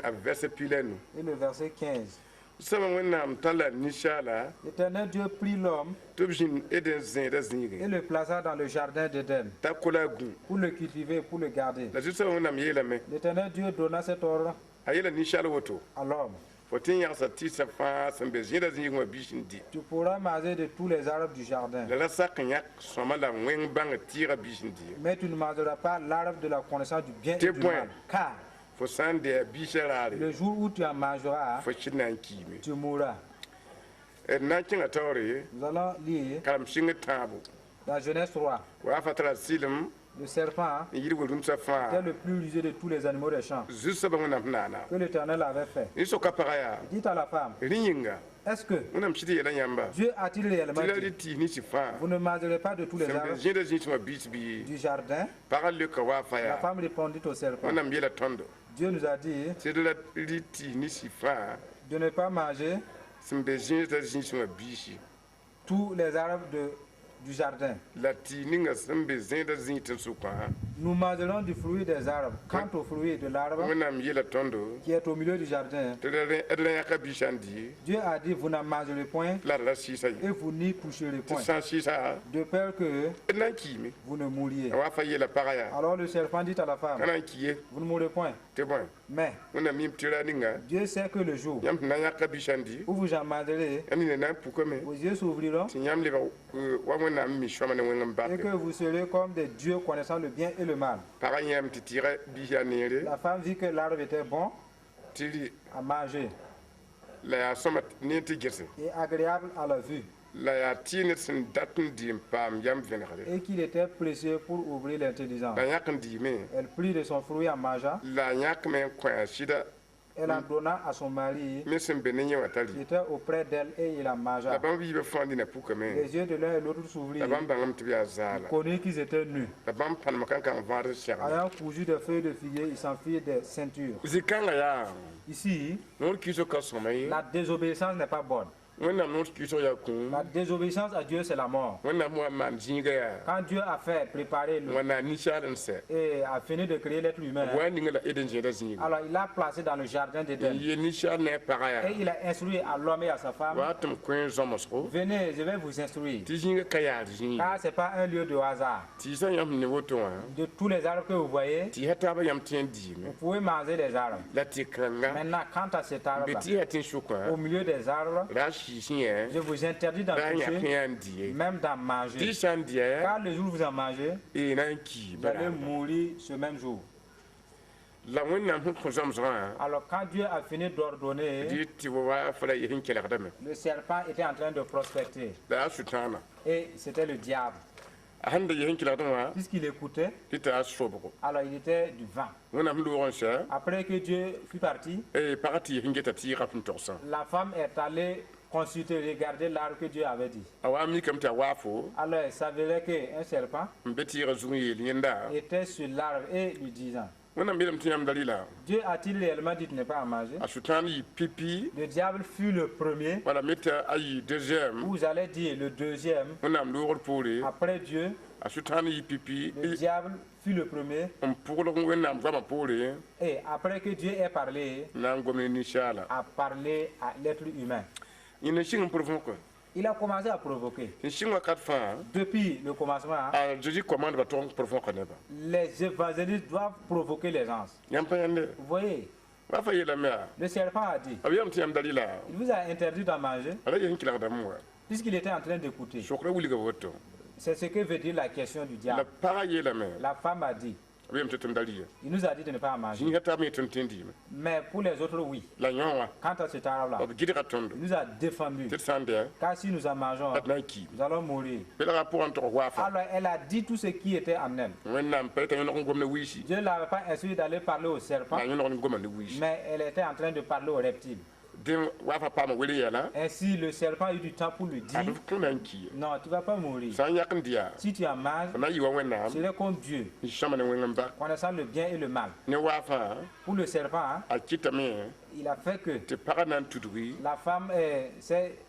a verset piig la nu. Et le verset 15. Sãma Wẽnnaam talla ninsaala L'Éternel Dieu prit l'homme tɩ b zĩnd Eden zẽedã et zĩigẽ le plaça dans le jardin d'Éden t'a kola a gũ. Pour le cultiver, pour le garder. La Zu-soabã Wẽnnaam yeelame L'Éternel Dieu donna cet ordre a yeela ninsaal woto à l'homme. Fo tõe n yagsa tɩɩsã fãa sẽn be zẽeda zĩig wã biis n dɩ. Tu pourras manger de tous les arbres du jardin. La ra sak n yãk sõma la wẽng bãng tɩɩgã biis n dɩ. Mais tu ne mangeras pas l'arbre de la connaissance du bien et T'es du point. mal. Car Fo sã n dɩ a biisã raare, le jour où tu en mangeras, fo sɩd na n kiime. Tu mourras. D na n kẽnga taoore. Nous allons lire Karem sɩng tãabo. Dans Genèse 3. Wa fa tara sɩlem Le serpent n yid wel-rũmsã était fãa. Le plus rusé de tous les animaux des champs Zu-soabã Wẽnnaam sẽn naana. Que l'Éternel avait fait. Yẽ soka pagã yaa. Dites à la femme, Rẽ yĩnga, est-ce que Wẽnnaam sɩd yeela yãmba Dieu a-t-il réellement tɩ la dit, rɩ tɩɩs ninsã fãa vous ne mangerez pas de tous les sẽn be arbres zẽeda zĩis wã biis bɩ? Du jardin? Pagã leoka waa fa La yaa. Femme répondit au serpent. Wẽnnaam yeela tõndo Dieu nous a dit tɩ d ra rɩ tɩɩs ninsã fãa de ne pas manger sẽn be zẽeda zĩis wã biisi tous les arbres du jardin. La tɩ ninga sẽn be zẽeda zĩig tẽn-sʋkã. Nous mangerons du fruit des arbres. Quant au fruit de l'arbre Wẽnnaam yeela tõndo qui est au milieu du jardin, tɩ d ra yãka biisã n dɩ Dieu a dit, vous n'en mangerez point la d ra sɩɩsa ye. Et vous n'y toucherez Tɩ point, sã n sɩɩsa, de peur que d na n kiime. Vous ne mouriez. A wa fa yeela pagã yaa. Alors le serpent dit à la femme, Ka na n ki ye. Vous ne mourrez point. Tɩ bõe, Mais Wẽnnaam miime tɩ ra ninga Dieu sait que le jour yãmb sẽn na n yãka biisã n dɩ, où vous en mangerez, yãmb nina na n pukame vos yeux s'ouvriront tɩ yãmb lebg wa Wẽnnaam n mi sõama ne wẽng n et que bake. Vous serez comme des dieux connaissant le bien et le mal. Pagã yãame tɩ tɩɩga biis yaa neere La femme vit que l'arbre était bon tɩ rɩ à manger la yaa sõma ne tɩ gese et agréable à la vue la yaa tɩ ned sẽn dat n dɩ n paam yam vẽnegre et qu'il était précieux pour ouvrir l'intelligence. La yãk n dɩɩme. Elle prit de son fruit en mangeant. La yãkme n kõ a sɩda Elle en donna à son mari me sẽn be ne yẽ wã t'a qui rɩ. Était auprès d'elle et il en mangea. La bãmb yiibã fãa dĩnã pukame. Les yeux de l'un et l'autre s'ouvrirent. La bãmb bãngame tɩ b yaa zaala. Connurent qu'ils étaient nus. La bãmb pãnem kankang vãad n segl. Ayant cousu des feuilles de figuier, ils s'en firent des ceintures. Zĩ-kãngã yaa Ici, noor kiisg ka sõma ye. La désobéissance n'est pas bonne. Wẽnnaam noor kiisg yaa kũum. La désobéissance à Dieu, c'est la mort. Wẽnnaam wa n maan zĩiga yaa Quand Dieu a fait préparer le, Wẽnnaam ninsaal n sɛ et a fini de créer l'être humain, wa ninga la Eden zẽeda zĩiga alors il l'a placé dans le jardin n d'Éden. Yeel ninsaal ne a pagã yaa Et il a instruit à l'homme et à sa femme, wa tɩ m kõ zãmsgo venez, je vais vous instruire. Tɩ zĩiga ka yaar zĩiga. Car ce n'est pas un lieu de hasard. Tɩɩsã yãmb sẽn ne woto wã De tous les arbres que vous voyez, tɩɩsã taabã yãmb tẽ n diime vous pouvez manger les arbres. La tɩ kãnga Maintenant, quant à cet be arbre, tɩɩsã tẽ sʋkã au milieu des arbres, ra sɩɩs yẽ je vous interdis d'en ra yãk toucher, yã n dɩ ye même d'en tɩ manger. Sã n dɩa Car le jour où vous en mangez, y na n kii vous allez bala. Mourir ce même jour. La Wẽnnaam sẽn kõ zãmsgã Alors quand Dieu a fini d'ordonner, dɩ tɩ wa fa la yes n kelgdame le serpent était en train de prospecter. La yaa sʋtãana. Et c'était le diable. A sẽn da yes n kelgdẽ wã Puisqu'il écoutait, tɩ t'a sobgo. Alors il était du vent. Wẽnnaam sẽn loog n sɛ Après que Dieu fut parti, pagã tɩ yes n geta tɩɩgã sẽn togsã. La femme est allée consulter, regarder l'arbre que Dieu avait dit. A wa mikame tɩ a waafo Alors il s'avérait qu'un serpent n be tɩɩgã zug n yeel yẽnda était sur l'arbre et lui disant, Wẽnnaam yeelame tɩ yãmb da rɩla Dieu a-t-il réellement dit de ne pas en manger? A sʋtãan yɩ pipi Le diable fut le premier, wala me tɩ a yɩ deuxième ou vous allez dire le deuxième, Wẽnnaam loogr poore après Dieu, a sʋtãan yɩ pipi le diable fut le premier. N pʋglg Wẽnnaam goamã poore Et après que Dieu ait parlé, n na n gom ne ninsaala. A parlé à l'être humain. Yẽnd n sɩng n provoke. Il a commencé à provoquer. N sɩng wakat fãa Depuis le commencement, hein, a Zeezi commandeba tʋg n provoka nebã. Les évangélistes doivent provoquer les gens. Yãmb pa yãnde Vous voyez, wa fa yeelame yaa le serpent a dit, b yeelame tɩ yãmb da rɩla il vous a interdit d'en manger, a ra yes n kelgdame wa puisqu'il était en train d'écouter. Sokra wilga woto. C'est ce que veut dire la question du La diable. pagã yeelame La femme a dit, b yeelame tɩ tõnd da rɩ ye il nous a dit de ne pas en manger. Zĩiga taab me tõnd tẽ n dɩɩme Mais pour les autres, oui. La yõ wã Quant à cet arbre-là, b gɩdga tõndo il nous a défendu. Tɩ d sã n dɩa Car si nous en mangeons, d na n kiime nous allons mourir. Belga pʋgã n tog waafa Alors elle a dit tout ce qui était en elle. Wẽnnaam pa t'a yõneg n gom ne wiisi Dieu ne l'avait pas instruit d'aller parler au serpent, la yõneg n goma ne wiisi mais elle était en train de parler au reptile. Dẽ waafa paama wel yɛla Ainsi, le serpent a eu du temps pour lui a dire, b kõ na n ki non, tu ne vas pas mourir. Sã n yãk n dɩa Si tu en manges, f na n yɩ wa Wẽnnaam tu serais comme Dieu, n sõma ne wẽng n ba connaissant le bien et le mal. Ne waafã Pour le serpent, hein, a kɩtame il a fait que tɩ pagã na n tudgi la femme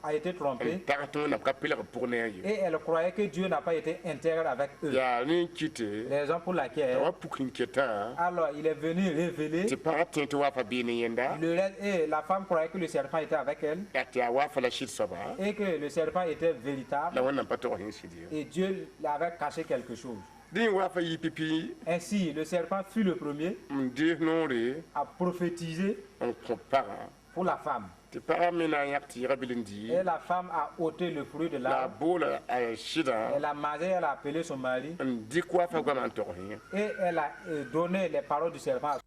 a été n trompée tag tɩ Wẽnnaam ka pelg pʋg ne a ye et elle croyait que Dieu n'a pas été intègre avec eux. Yaa rẽ n kɩte Raison pour laquelle, t'a wa puk n ketã alors il est venu révéler tɩ pagã tẽ tɩ waafa bee ne yẽnda le reste, et la femme croyait que le serpent était avec elle yaa tɩ yaa waafa la sɩd soaba et que le serpent était véritable la Wẽnnaam pa tog sẽn sɩd ye et Dieu l'avait caché quelque chose. Dẽ waafa yɩ pipi Ainsi, le serpent fut le premier n dees noore à prophétiser n kõ pagã. Pour la femme. Tɩ pagã me na n yãk tɩɩgã bil n dɩ. Et la femme a ôté le fruit de La a l'arbre. boola a sɩdã. Elle a mangé, elle a appelé son mari. N dɩk waafa goamã n tog yẽ. Et elle a donné les paroles du serpent.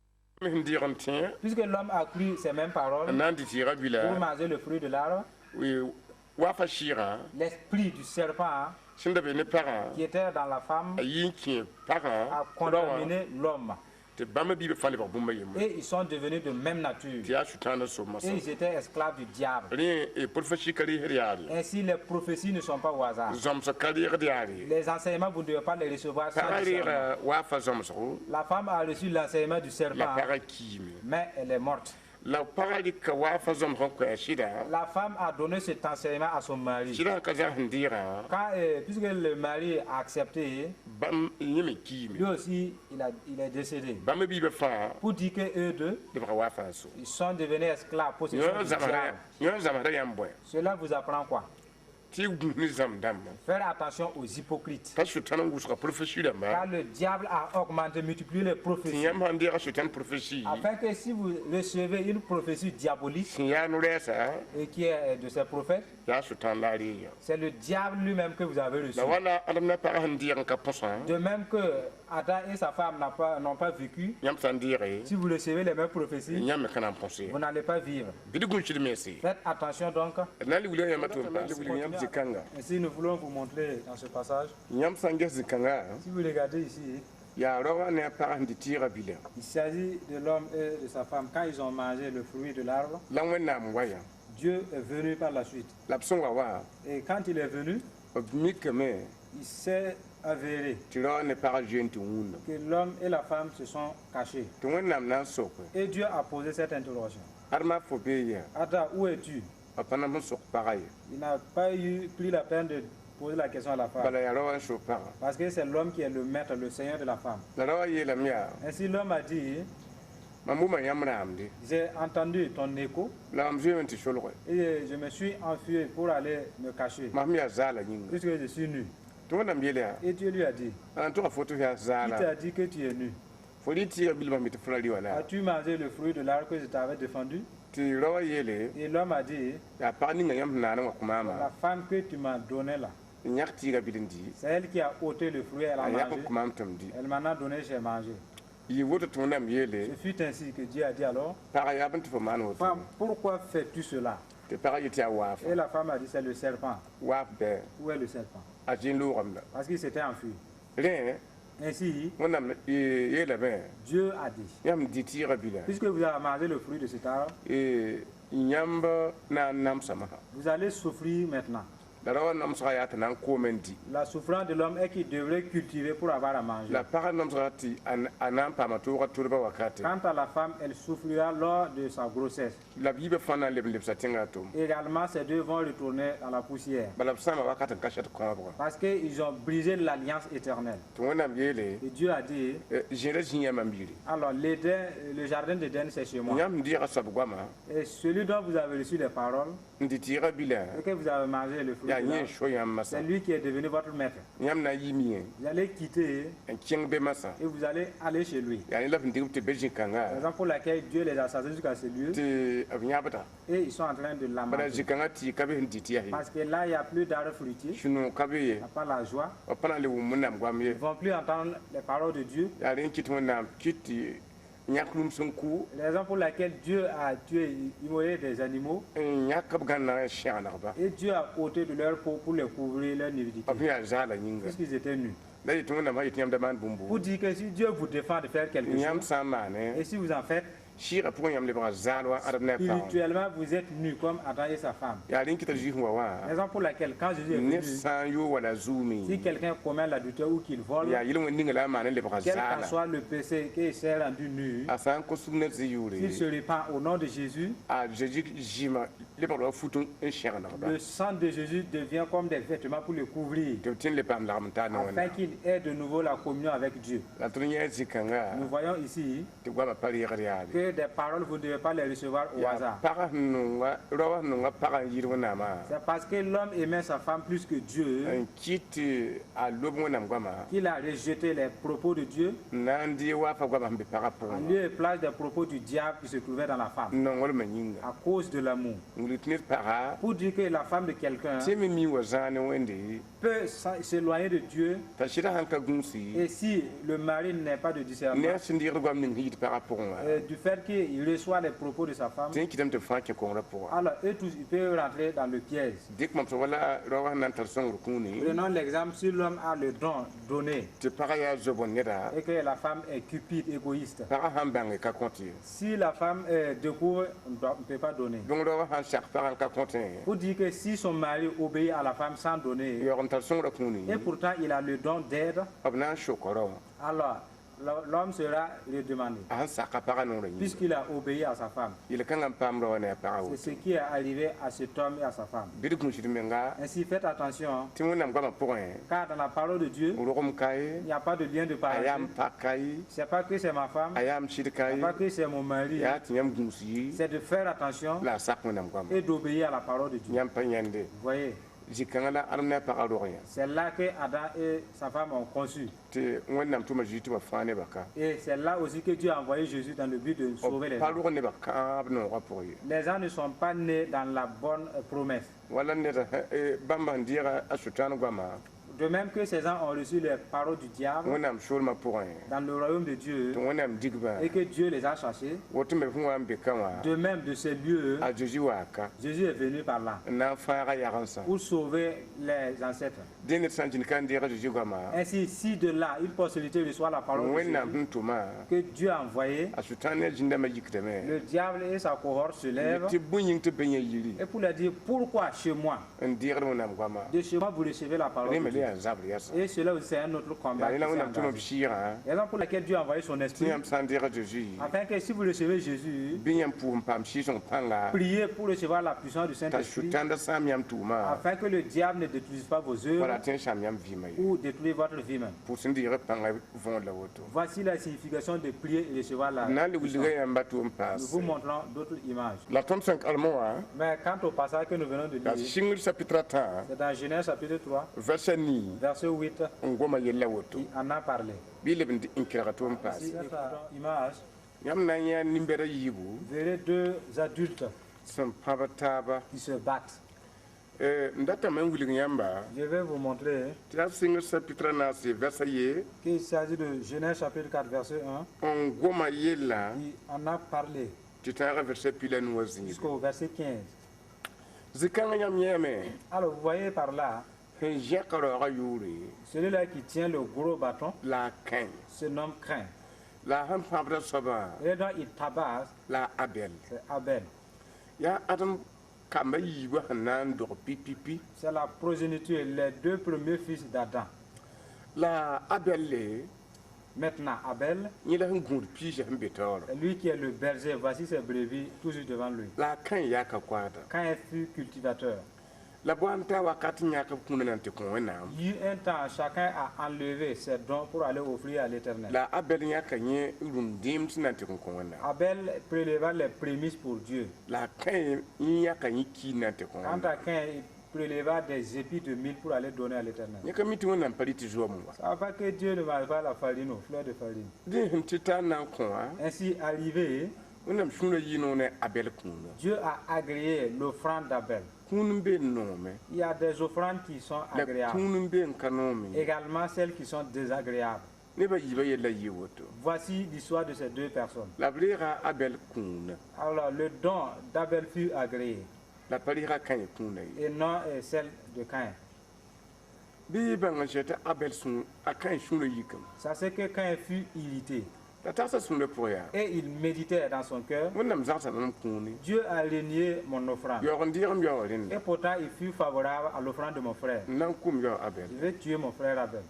Me sẽn dɩg n tẽ Puisque l'homme a cru ces mêmes paroles n na n dɩ tɩɩgã bila pour manger le fruit de l'arbre, waafa sɩɩgã l'esprit du serpent sẽn da be ne pagã qui était dans la femme a yi n kẽ pagã a contaminé l'homme. Tɩ bãmb biibã fãa lebg bũmba yembre. Et ils sont devenus de même nature. Tɩ yaa sʋtãanã sob Et ils étaient esclaves du diable. Rẽ prophétie ka reesd yaare. Ainsi, les prophéties ne sont pas au hasard. Zãmsg ka reegd yaare. Les enseignements, vous ne devez pas les recevoir sans Pagã discernement. reega waafa zãmsgo. La femme a reçu l'enseignement du La serpent, pagã kiime. Mais elle est morte. La pagã rɩka waafa zãmsg n koa sɩda. La femme a donné cet enseignement à son mari. Sɩdã ka zãgs n deegã. Puisque le mari a accepté, Bãmb yẽ me kiime. Lui aussi, il est décédé. Bãmb biibã fãa Pour dire que eux deux, lebga waafa n so. Ils sont devenus esclaves, possession du diable. Yõ zãmsda yãmb bõe? Cela vous apprend quoi? Tɩ y gũus ne zãmb dãmbã. Faire attention aux hypocrites. T'a sʋtãn n wʋsga prophétie rãmba. Car le diable a augmenté, multiplié les Tɩ prophéties. Yãmb sãn deega sʋtãn prophétie Afin que si vous recevez une prophétie diabolique sẽn yaa no-rɛɛsa et qui est de ces prophètes, yaa sʋtãn la a reega. C'est le diable lui-même que vous avez reçu. La wala Adame la pagã sẽn deeg n ka põsã. De même que Adam et sa femme n'ont pas vécu, Yãmb sã n deege si vous recevez les mêmes prophéties, yãmb me ka na n põse. Vous n'allez pas vivre. Bɩ d gũusd mense. Faites attention donc. D na n le wilg yãmb tɩ b paas wilg yãmb zĩ-kãnga. Ainsi, nous voulons vous montrer dans ce passage. Yãmb sã n ges zĩ-kãnga Si vous regardez ici, yaa raoã ne a pagã sẽn dɩ tɩɩgã bila. Il s'agit de l'homme et de sa femme. Quand ils ont mangé le fruit de l'arbre, La Wẽnnaam wa yã. Dieu est venu par la suite. La b sẽn wa wã Et quand il est venu, b mikame il s'est avéré tɩ raoã ne pagã zoe n tɩ wũnna. Que l'homme et la femme se sont cachés. Tɩ Wẽnnaam na n sok Et Dieu a posé cette interrogation. Adama fo bee yaa. Adam, où es-tu? B pa na n sok pagã ye. Il n'a pas eu pris la peine de poser la question à la femme. Bala yaa raoã n sok pagã. Parce que c'est l'homme qui est le maître, le seigneur de la femme. La raoã yeelame yaa Ainsi l'homme a dit, mam wʋma yãmb raamde. J'ai entendu ton écho La mam zoeeme tɩ solge. Et je me suis enfui pour aller me cacher, Mam sẽn yaa zaala yĩnga. Puisque je suis nu. Tɩ Wẽnnaam yeel yaa Et Dieu lui a dit, ãn tʋga fo tɩ f yaa Qui t'a zaala. Dit que tu es nu? Fo rɩ tɩɩgã bilmã me tɩ fo ra rɩ wã la. As-tu mangé le fruit de l'arbre que je t'avais défendu? Tɩ raoã yeele Et l'homme a dit, yaa pag ninga yãmb sẽn naanẽ wã kõ maamã. La femme que tu m'as donnée là, N yãk tɩɩgã bil n dɩ. C'est elle qui a ôté le fruit, elle a A yãk n mangé. kõ maam tɩ m dɩ. Elle m'en a donné, j'ai mangé. Yɩ woto tɩ Wẽnnaam yeele Ce fut ainsi que Dieu a dit alors, pagã yaa bõe tɩ fo maan woto. Femme, pourquoi fais-tu cela? Tɩ pagã yetɩ yaa waafã. Et la femme a dit, c'est le serpent. Waaf bɩ. Où est le serpent? A zĩ loogame la. Parce qu'il s'était enfui. Rẽ Ainsi, Wẽnnaam yeelame Dieu a dit, yãmb dɩ tɩɩgã bila puisque vous avez mangé le fruit de cet arbre, yãmb na n namsame sã. Vous allez souffrir maintenant. La raoã namsgã yaa tɩ na n koome n dɩ. La souffrance de l'homme est qu'il devrait cultiver pour avoir à manger. La pagã namsgã tɩ a na n paama toogã tʋlbã wakate. Quant à la femme, elle souffrira lors de sa grossesse. La b yiibã fãa na n leb n lebsa tẽngã tom. Également, ces deux vont retourner dans la poussière. Bala b sãama wakat n ka sɛt kãabgã. Parce qu'ils ont brisé l'alliance éternelle. Tɩ Wẽnnaam yeele Et Dieu a dit, zĩra zĩ yaa mam yire. Alors l'Éden, le jardin d'Éden, c'est chez moi. Yãmb sẽn deega soab goamã Et celui dont vous avez reçu les paroles n dɩ tɩɩgã bila et que vous avez mangé le fruit, yaa de yẽ n l'arbre, so yãmb masã. C'est lui qui est devenu votre maître. Yãmb na n yim yẽ Vous allez quitter n kẽng be masã. Et vous allez aller chez lui. Yaa ne la b sẽn dɩg b tɩ be zĩ-kãnga Raison pour laquelle Dieu les a chassés jusqu'à ce lieu tɩ b yãbda. Et ils sont en train de Bala lamenter. zĩ-kãngã tɩ ka be sẽn dɩ tɩ yaa ye. Parce que là, il n'y a plus d'arbres fruitiers, Sũ-noog ka be ye. Il n'y a pas la joie. B pa na n le wʋm Wẽnnaam goam ye. Ils ne vont plus entendre les paroles de Dieu. Yaa rẽ n kɩt Wẽnnaam kɩt tɩ yãk rũms n kʋ. Raison pour laquelle Dieu a tué, immolé des animaux N yãk b gãnna n sẽgenegba. Et Dieu a ôté de leur peau pour les couvrir leur nudité. B sẽn yaa zaala yĩnga. Puisqu'ils étaient nus. La yetɩ Wẽnnaam sã yetɩ yãmb da maan bũmb Pour dire que si Dieu vous défend de faire quelque yãmb chose, sã n maane et si vous en faites, sɩɩgã pʋgẽ yãmb lebga zaal wa Adame ne a pagã. Spirituellement, vous êtes nus comme Adam et sa femme. Yaa rẽ n kɩta Zuif wã wã Raison pour laquelle, quand Jésus est ned venu, sã n yo wala zuumi si quelqu'un commet l'adultère ou qu'il vole, yaa yel-wẽnd ninga la a maan n lebga quel qu'en zaala soit le péché qu'il s'est rendu nu, a sã n kos sug ned zĩ s'il se yʋʋre répand au nom de Jésus, a Zeezi zɩɩmã lebgda wa fut n sẽgenegba le sang de Jésus devient comme des vêtements pour le couvrir, tɩ b tẽ n le paam lagm n taa ne afin Wẽnnaam. Qu'il ait de nouveau la communion avec Dieu. La tõnd yẽ zĩ-kãnga Nous voyons ici tɩ goamã pa reegd yaade. Que Que des paroles, vous ne devez pas les recevoir au Yaa hasard. Pagã sẽn nonga raoã sẽn nonga pagã n yɩɩd Wẽnnaamã C'est parce que l'homme aimait sa femme plus que Dieu n kɩt tɩ a lob Wẽnnaam goama qu'il a rejeté les propos de Dieu n na n dee waafã goamã sẽn be pagã en pʋgẽ lieu et place des propos du diable qui se trouvait dans la femme n nonglmã yĩnga à cause de l'amour. N wilg tɩ ned paga Pour dire que la femme de quelqu'un tɩ me mi wa zãag ne Wẽnde peut s'éloigner de Dieu t'a sɩda sãn ka gũusi et si le mari n'est pas de discernement, ne a sẽn deegd goam ning sẽn yit pagã pʋgẽ wã du fait qu'il reçoit les propos de sa femme, tɩ n kɩtame tɩ b fãa kẽ kongrã pʋgã. Alors eux tous, ils peuvent rentrer dans le piège. Dɩk mam sã wala raoã sẽn na n tar sõngr kũuni Prenons l'exemple, si l'homme a le don donné tɩ pagã yaa zob n neda et que la femme est cupide, égoïste, pagã sãn bãnge ka kõt ye. Si la femme découvre, on ne peut pas donner. Donc raoã sãn sak pagã n ka kõtẽ Pour dire que si son mari obéit à la femme sans donner, yaoog n tar sõngrã kũuni et pourtant il a le don d'aide, b na n soka rao alors l'homme sera redemandé, a sẽn saka pagã noorã yĩnga. Puisqu'il a obéi à sa femme. Yel-kãngã n paam raoã ne a pagã C'est woto. ce qui est arrivé à cet homme et à sa femme. Bɩ d gũusd menga Ainsi, faites attention, tɩ Wẽnnaam goamã pʋgẽ car dans la parole de Dieu, rogem ka ye il n'y a pas de lien de a parenté. yaa m pak ka ye C'est pas que c'est ma femme, a yaa m sɩd ka c'est ye pas que c'est mon mari. yaa tɩ yãmb gũus yi C'est de faire attention la a sak Wẽnnaam goamã. Et d'obéir à la parole de Dieu. Yãmb pa yãnde. Vous voyez, Zĩ-kãngã la Adem ne a pagã rog yã c'est là que Adam et sa femme ont conçu. Tɩ Wẽnnaam tʋma Zeezi tɩ ba fãa nebã ka. Et c'est là aussi que Dieu a envoyé Jésus dans le but de sauver les B pa gens. rog nebã kãab noogã pʋgẽ ye. Les gens ne sont pas nés dans la bonne promesse. Wala ned bãmb sẽn deega a Sʋtãan goamã De même que ces gens ont reçu les paroles du diable Wẽnnaam soolmã pʋgẽ dans le royaume de Dieu tɩ Wẽnnaam digba et que Dieu les a chassés, woto me sẽn wa n be ka wã de même de ces lieux, a Zeezi waa ka Jésus est venu par là n na n fãaga yagensã. Pour sauver les ancêtres. Dẽ ned sã n zĩnd ka n deega Zeezi goamã Ainsi, si de là, une postérité reçoit la parole de Wẽnnaam Jésus sẽn tʋmã que Dieu a envoyée, a Sʋtãan ne a zĩndãmbã yikdame le diable et sa cohorte se lèvent tɩ bõe yĩng tɩ be yẽ yiri et pour leur dire: pourquoi chez moi? N deegd Wẽnnaam goamã. De chez moi, vous recevez la parole Rẽ de me le Dieu. yaa zabr yɛsa. Et cela aussi, c'est un autre combat Yaa qui rẽ la s'est Wẽnnaam tʋma b engagé. sɩɩgã Raison pour laquelle Dieu a envoyé son tɩ esprit, yãmb sã n deega Zeezi afin que si vous recevez Jésus, bɩ yãmb pʋʋs n paam sɩɩg-sõng pãnga priez pour recevoir la puissance du t'a Saint-Esprit, Sʋtãanda sãam yãmb tʋʋma afin que le diable ne détruise pas vos œuvres wala tɩ n sãam yãmb vɩɩmã ye. Ou détruire votre vie même. Pʋʋs n deeg pãngã võor la woto. Voici la signification de prier et recevoir la Na n le puissance. wilga yãmba tʋ n Nous paas. vous montrons d'autres images. La tõnd sẽn karemẽ wã Mais quant au passage que nous venons de la lire, Sɩngr chapitre a tã c'est dans Genèse chapitre 3, verset nii verset 8, n goma yella woto. Qui en a parlé. Bɩ leb n kelga tɩ n paas. Ici, écoutons image, Yãmb na n yã nin-bɛda yiibu vous verrez deux adultes sẽn pãb taaba. Qui se battent. M datame n wilg yãmba Je vais vous montrer tɩ yaa Sɩngr chapitre a naase verset ye qu'il s'agit de Genèse chapitre 4, verset 1, n goma yella qui en a parlé tɩ tãagã verset pila nu wã zĩig. Jusqu'au verset 15. Zĩ-kãngã yãmb yẽeme Alors vous voyez par là, sẽn zẽk raoogã yʋʋre celui-là qui tient le gros bâton la a Kãe se nomme Caïn. La a sẽn pãbda soabã Et donc il tabasse, la a Abɛl. C'est Abel. Yaa Adem kambã yiibã sẽn na n dog pipipi. C'est la progéniture, les deux premiers fils d'Adam. La Abɛl le Maintenant, Abel, yẽ la sẽn gũud piisã sẽn be taoore. Lui qui est le berger, voici ses brebis toujours devant lui. La a Kãe yaaka koaada. Caïn fut cultivateur. La boam t'a wakat n yãk b kũuna na n tɩ kõ Wẽnnaam. Il y eut un temps, chacun a enlevé ses dons pour aller offrir à l'Éternel. La Abɛl yãka yẽ rũm dẽem sẽn na n tɩ kõ Wẽnnaam. Abel préleva les prémices pour Dieu. La a Kãe n yãka yẽ kiir na n tɩ kõ Quant Wẽnnaam. à Caïn, il préleva des épis de mil pour aller donner à l'Éternel. Yẽ ka mi tɩ Wẽnnaam pa rɩ tɩ zoam wa. Ça ne va pas que Dieu ne mange pas la farine ou fleur de farine. Dẽ sẽn tɩ t'a na n kõ wã Ainsi, arrivé, Wẽnnaam sũurã yɩ noog ne Abɛl kũuna. Dieu a agréé l'offrande d'Abel. Kũun n be n noome. Il y a des offrandes qui sont La agréables, kũun n be n ka noome. Également celles qui sont désagréables. Nebã yiibã yella yɩ woto. Voici l'histoire de ces deux personnes. La b reega Abɛl kũuna. Alors, le don d'Abel fut agréé La pa reega Kãe kũuna ye. Et non celle de Caïn. Bɩ y bãng n sɛ tɩ Abɛl sũ a Kãe sũurã yikame. Ça c'est que Caïn fut irrité La tagsa sũurã pʋgẽ yaa. Et il méditait dans son cœur. Wẽnnaam zagsame m kũuni. Dieu a renié mon offrande. Yaoog n deeg m yaoog rẽnda. Et pourtant, il fut favorable à l'offrande de mon frère. N na n kʋm yao Abɛl. Je vais tuer mon frère Abel.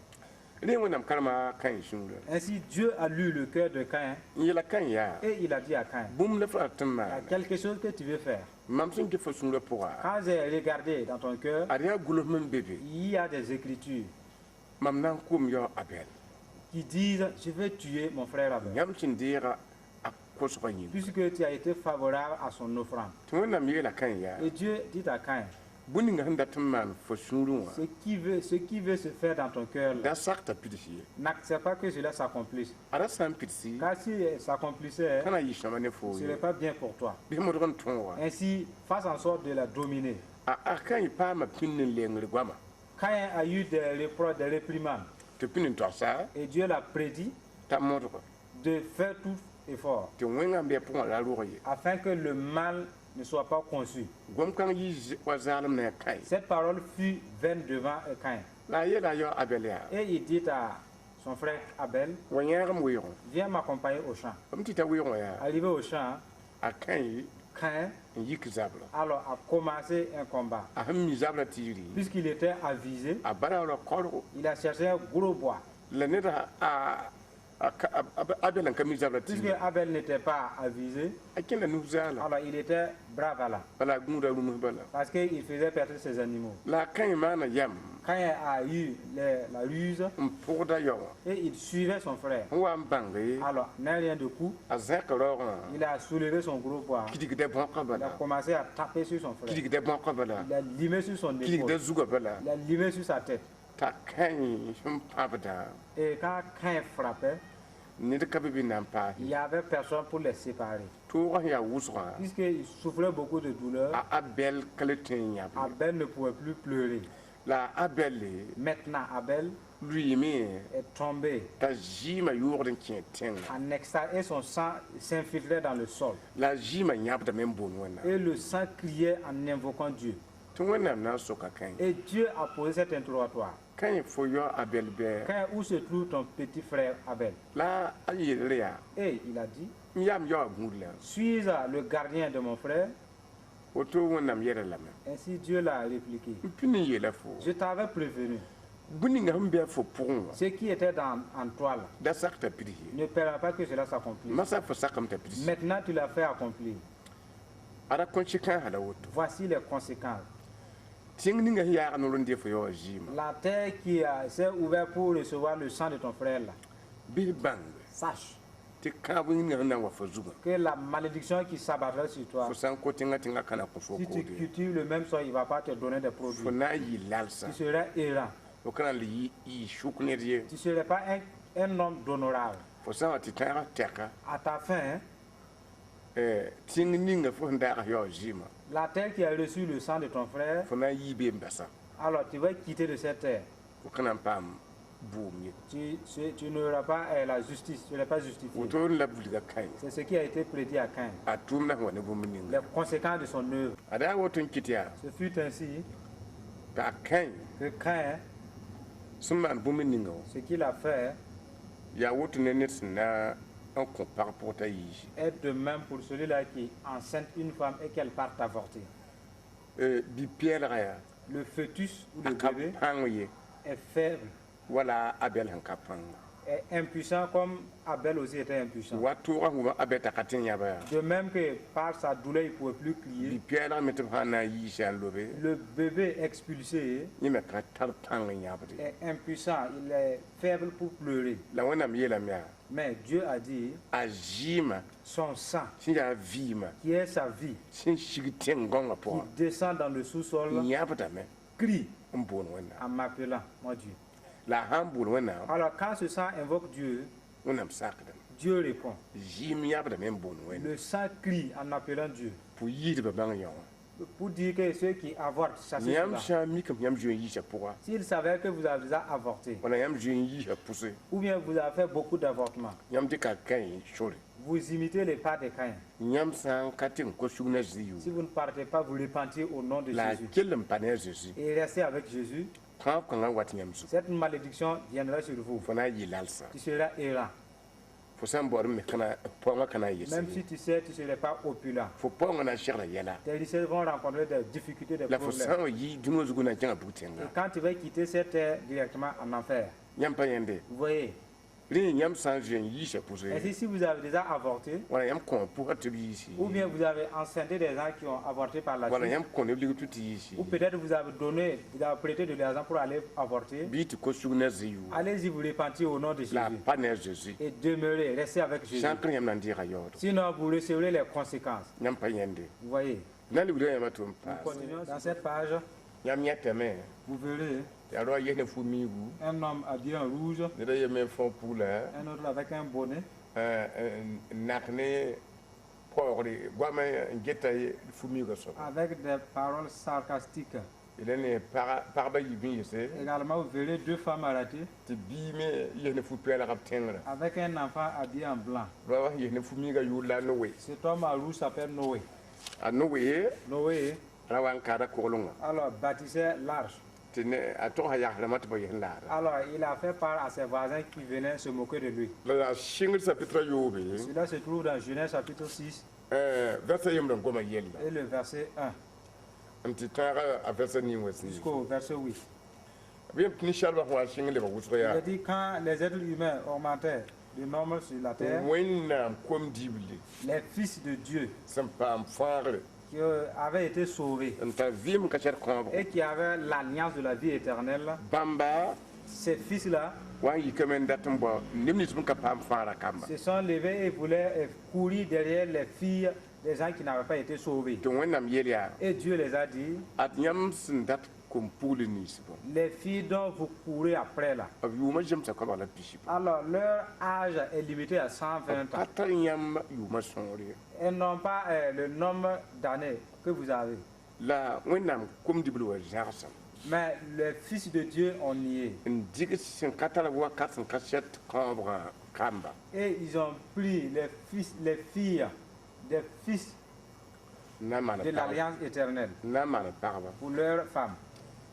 Rẽ Wẽnnaam karema Kãe sũurã. Ainsi, Dieu a lu le cœur de Caïn N yeela Kãe yaa. Et il a dit à Caïn, Bũmb la f rat tɩ n il y a maana. quelque chose que tu veux faire. Mam sẽn get fo sũurã pʋga. Quand j'ai regardé dans ton cœur, Ad yaa gʋls m be be. Il y a des écritures Mam na n kʋm yao Abɛl. Qui disent, je vais tuer mon frère Abel. Yãmb sẽn deega a kosgã yĩnga. Puisque tu as été favorable à son offrande. Tɩ Wẽnnaam yeela Kãen yaa: Et Dieu dit à Caïn: bũmb ninga sẽn dat n maan fo sũurẽ wã, Ce qui veut se faire dans ton cœur, là, da sak t'a pids ye. N'accepte pas que cela s'accomplisse. A ra sã n pidsi, Car si s'accomplissait, ka na n yɩ sõama ne foo ce n'est ye. pas bien pour toi. Bɩ modg n tõog wã. Ainsi, fasse en sorte de la dominer. A Kãen paama pĩnd n lengr goama. Caïn a eu des reproches, des réprimandes. Tɩ pĩnd n togsa Et Dieu l'a prédit t'a modg de faire tout effort tɩ wẽngã n bɩ a pʋgã ra rog ye. Afin que le mal ne soit pas conçu. Gom-kãng yɩ wa zaalem ne a Kãen. Cette parole fut vaine devant Caïn. La a yeela a yao Abɛl yaa: Et il dit à son frère Abel: wa yãagem weoogẽ. Viens m'accompagner au champ. B tɩ ta weoogẽ yaa, Arrivé au champ, a Kãen Caïn n yik zabra. Alors a commencé un combat. A sẽn mi zabrã tiiri, Puisqu'il était avisé, a bara ra korgo. Il a cherché un gros bois. La ned a Abɛl n ka mi zabrã Puisque tiiri, Abel n'était pas avisé, a kẽnda nus zaala. Alors il était brave là, Bala a gũuda rũms bala. Parce qu'il faisait perdre ses animaux. La a Kãen maana yam Caïn a eu la ruse n pʋgda yao wã. Et il suivait son frère. Sẽn wa n bãnge, Alors, n'a rien de coup, a zẽk raoogã, il a soulevé son gros bois. kidgda bõka Il a bala, commencé à taper sur son frère. kidgda bõka bala, Il a limé sur son épaule. kidgda zugã bala. Il a limé sur sa tête. T'a Kãen sẽn pãbda, Et quand Caïn frappait, ned ka be bɩ na n paas. Il n'y avait personne pour les séparer. Toogã sẽn yaa wʋsgã, Puisqu'il souffrait beaucoup de douleur, a Abɛl ka le tõe n yãb ye. Abel ne pouvait plus pleurer. La a Abɛl Maintenant, Abel lʋɩɩme est tombé t'a zɩɩmã yoogd n kẽ tẽngã. En extase et son sang s'infiltrait dans le sol. La zɩɩmã yãbdame n boond Wẽnnaam. Et le sang criait en invoquant Dieu. Tɩ Wẽnnaam na n soka Kãen: Et Dieu a posé cet interrogatoire. Kãen, fo yao Abɛl bɩ? Caïn, où se trouve ton petit frère Abel? La a yeelre yaa: Et il a dit: n yaam yaoã gũud la. Suis le gardien de mon frère. Woto Wẽnnaam yɛla lame: Ainsi Dieu l'a répliqué: n pĩnd n yeela fo, Je t'avais prévenu. Bũmb ninga sẽn be a fo pʋgẽ wã, Ce qui était en toi là, da sak t'a pids ye. Ne permet pas que cela s'accomplisse. Masã fo sakame t'a pids. Maintenant, tu l'as fait accomplir. Ada conséquence la woto. Voici les conséquences. Tẽng ninga sẽn yaag nor n dee fo yaoã zɩɩmã, La terre qui s'est ouverte pour recevoir le sang de ton frère là, bɩ bãng sache tɩ kãab ninga sẽn na n wa fo zugã, que la malédiction qui s'abattra sur toi, fo sã n ko tẽngã, tẽngã ka na kõ fo si tu koode. Cultives le même sol, il ne va pas te donner des produits. Fo na n yɩ lalsã. Tu seras errant. Fo ka na n le yɩ sʋk ned ye. Tu ne serais pas un homme d'honorable. Fo sã n wa tɩ tãag tɛka, À ta fin, tẽng ninga fo sẽn daag yaoã zɩɩmã, la terre qui a reçu le sang de ton frère, fo na n yii beem basa. Alors tu vas quitter de cette terre. Fo ka na n paam bʋʋm ye. Tu n'auras pas la justice, tu n'es pas justifié. Woto la wilga Kãen. C'est ce qui a été prédit à Caïn. A tʋʋmdã sẽn wa ne bũmb ninga. Les conséquences de son œuvre. A daa woto n kɩt yaa Ce fut ainsi t'a Kãen que Caïn, sẽn maan bũmb ninga wã, ce qu'il a fait, yaa woto ne ned sẽn na n kõ pag pʋg t'a yiisi. Est de même pour celui-là qui enceinte une femme et qu'elle parte avorter. Bi-pɛɛlga yaa, Le fœtus ou a le ka bébé pãng ye est faible, wala Abɛl sẽn ka pãnga. Est impuissant comme Abel aussi était impuissant. Wa tʋʋgã sẽn wʋm Abɛl t'a ka tẽ n yãba yaa, De même que par sa douleur, il ne pouvait plus crier. Bi-pɛɛlg me tɩ b sã n na n yiisa n lobe, Le bébé expulsé yẽ me ka tar pãng n yãbde. Est impuissant, il est faible pour pleurer. La Wẽnnaam yeelame yaa: Mais Dieu a dit, a zɩɩmã son sang, sẽn yaa vɩɩmã, qui est sa vie, sẽn sig tẽn-gõngã qui pʋgã, descend dans le sous-sol, yãbdame crie n boond Wẽnnaam. En m'appelant, mon Dieu. La a sã n boond Wẽnnaam, Alors quand ce sang invoque Dieu, Wẽnnaam sakdame. Dieu répond. Zɩɩm yãbdame n boond Wẽnnaam. Le sang crie en appelant Dieu. Pʋ yiisbã bãng yã wã. Pour dire que ceux qui avortent, chassez Yãmb cela. sã n mikame yãmb zoe n yiisa pʋga, S'ils savaient que vous avez déjà avorté, wala yãmb zoe n yiisa pʋse, ou bien vous avez fait beaucoup d'avortements, yãmb dɩka Kãen sore. Vous imitez les pas de Caïn. Yãmb sã n ka tɩ n kos sug na Zezi, Si vous ne partez pas vous repentir au nom de la Jésus kell n pa ne a Zezi, et restez avec Jésus, kãab kãngã wat yãmb zugu. Cette malédiction viendra sur vous. Fo na n yɩ lalsã. Tu seras errant. Fo sã n baood me kana paoongã ka na n Même si yese, tu sais, tu ne serais pas opulent. Fo paoongã na n segla yɛla. Tes richesses vont rencontrer des difficultés, des La fo problèmes. sã n wa yi dũniyã zugu na n kẽngã bug Et tẽnga. quand tu vas quitter cette terre directement en enfer, Yãmb pa yẽnde, vous voyez, Rẽ yãmb sã n zoe n yiisa pʋse Ainsi, si vous avez déjà avorté, wala yãmb kõ pʋsa tɩ b yiisi ou bien vous avez enceinté des gens qui ont avorté par la wala suite, yãmb kõ neb ligd tɩ tɩ yiisi ou peut-être vous avez donné, vous avez prêté de l'argent pour aller avorter, bɩ tɩ ko-sug ne zɩ yʋʋr allez-y vous repentir au nom de la a Jésus pa ne a Zeezi et demeurez, restez avec Jésus. sã n kẽ yãmb na n deega yaood Sinon, vous recevrez les conséquences. Yãmb pa yẽnde Vous voyez. Na libda yãmba tɩ m paas Continuons dans cette page, yãmb yãtame vous verrez tɩ a roa yes ne fu-miigu un homme habillé en rouge, ned a yeme n fõ pugla un autre avec un bonnet, n nak ne paoogre goamã n geta fu-miigã soaba avec des paroles sarcastiques. La ne pagba yiib n yese Également, vous verrez deux femmes arrêtées tɩ bii me yes ne fu-pɛɛlg b tẽngrã avec un enfant habillé en blanc. roa wa yes ne fu-miigã yʋʋr la a Noe. Cet homme à rouge s'appelle Noé. A Noe Noé, ra wa n kaada koglengã alors, bâtissait l'arche. Tɩ ne a togsa yagsrãmbã tɩ ba yes n laada. Alors, il a fait part à ses voisins qui venaient se moquer de lui. La yaa sɩngr chapitre a yoobe Cela se trouve dans Genèse chapitre 6 verset yembr n goma yella et le verset 1 n tɩ tãaga a verset ning wã sẽn jusqu'au verset 8. B yem tɩ ninsaalbã sẽn wa n sɩng lebg wʋsg Il yaa a dit quand les êtres humains augmentaient de nombre sur la terre, Wẽnnaam kom-dible les fils de Dieu sẽn paam fãagre qui avaient été sauvés n tar vɩɩm ka sɛd kãobgo et qui avaient l'alliance de la vie éternelle, bãmba ces fils-là wa n yikame n dat n bao neb nins sẽn ka paam fãagrã kamba se sont levés et voulaient courir derrière les filles des gens qui n'avaient pas été sauvés. Tɩ Wẽnnaam yeel yaa Et Dieu les a dit, ad yãmb sẽn dat kom-pugl ninsbã les filles dont vous courez après là, b yʋʋmã zemsa koabg la pisi alors leur âge est limité à 120 ans. Pa tar yãmb yʋʋmã sõor ye. Elles n'ont pas le nombre d'années que vous avez. La Wẽnnaam kom-dibl wa zãgsem Mais les fils de Dieu ont nié. N dig sẽn ka tar wakat sẽn ka sɛt kãobgã kamba Et ils ont pris les fils, les filles des fils n na n maan de l'alliance éternelle n na n maan pagba pour leurs femmes,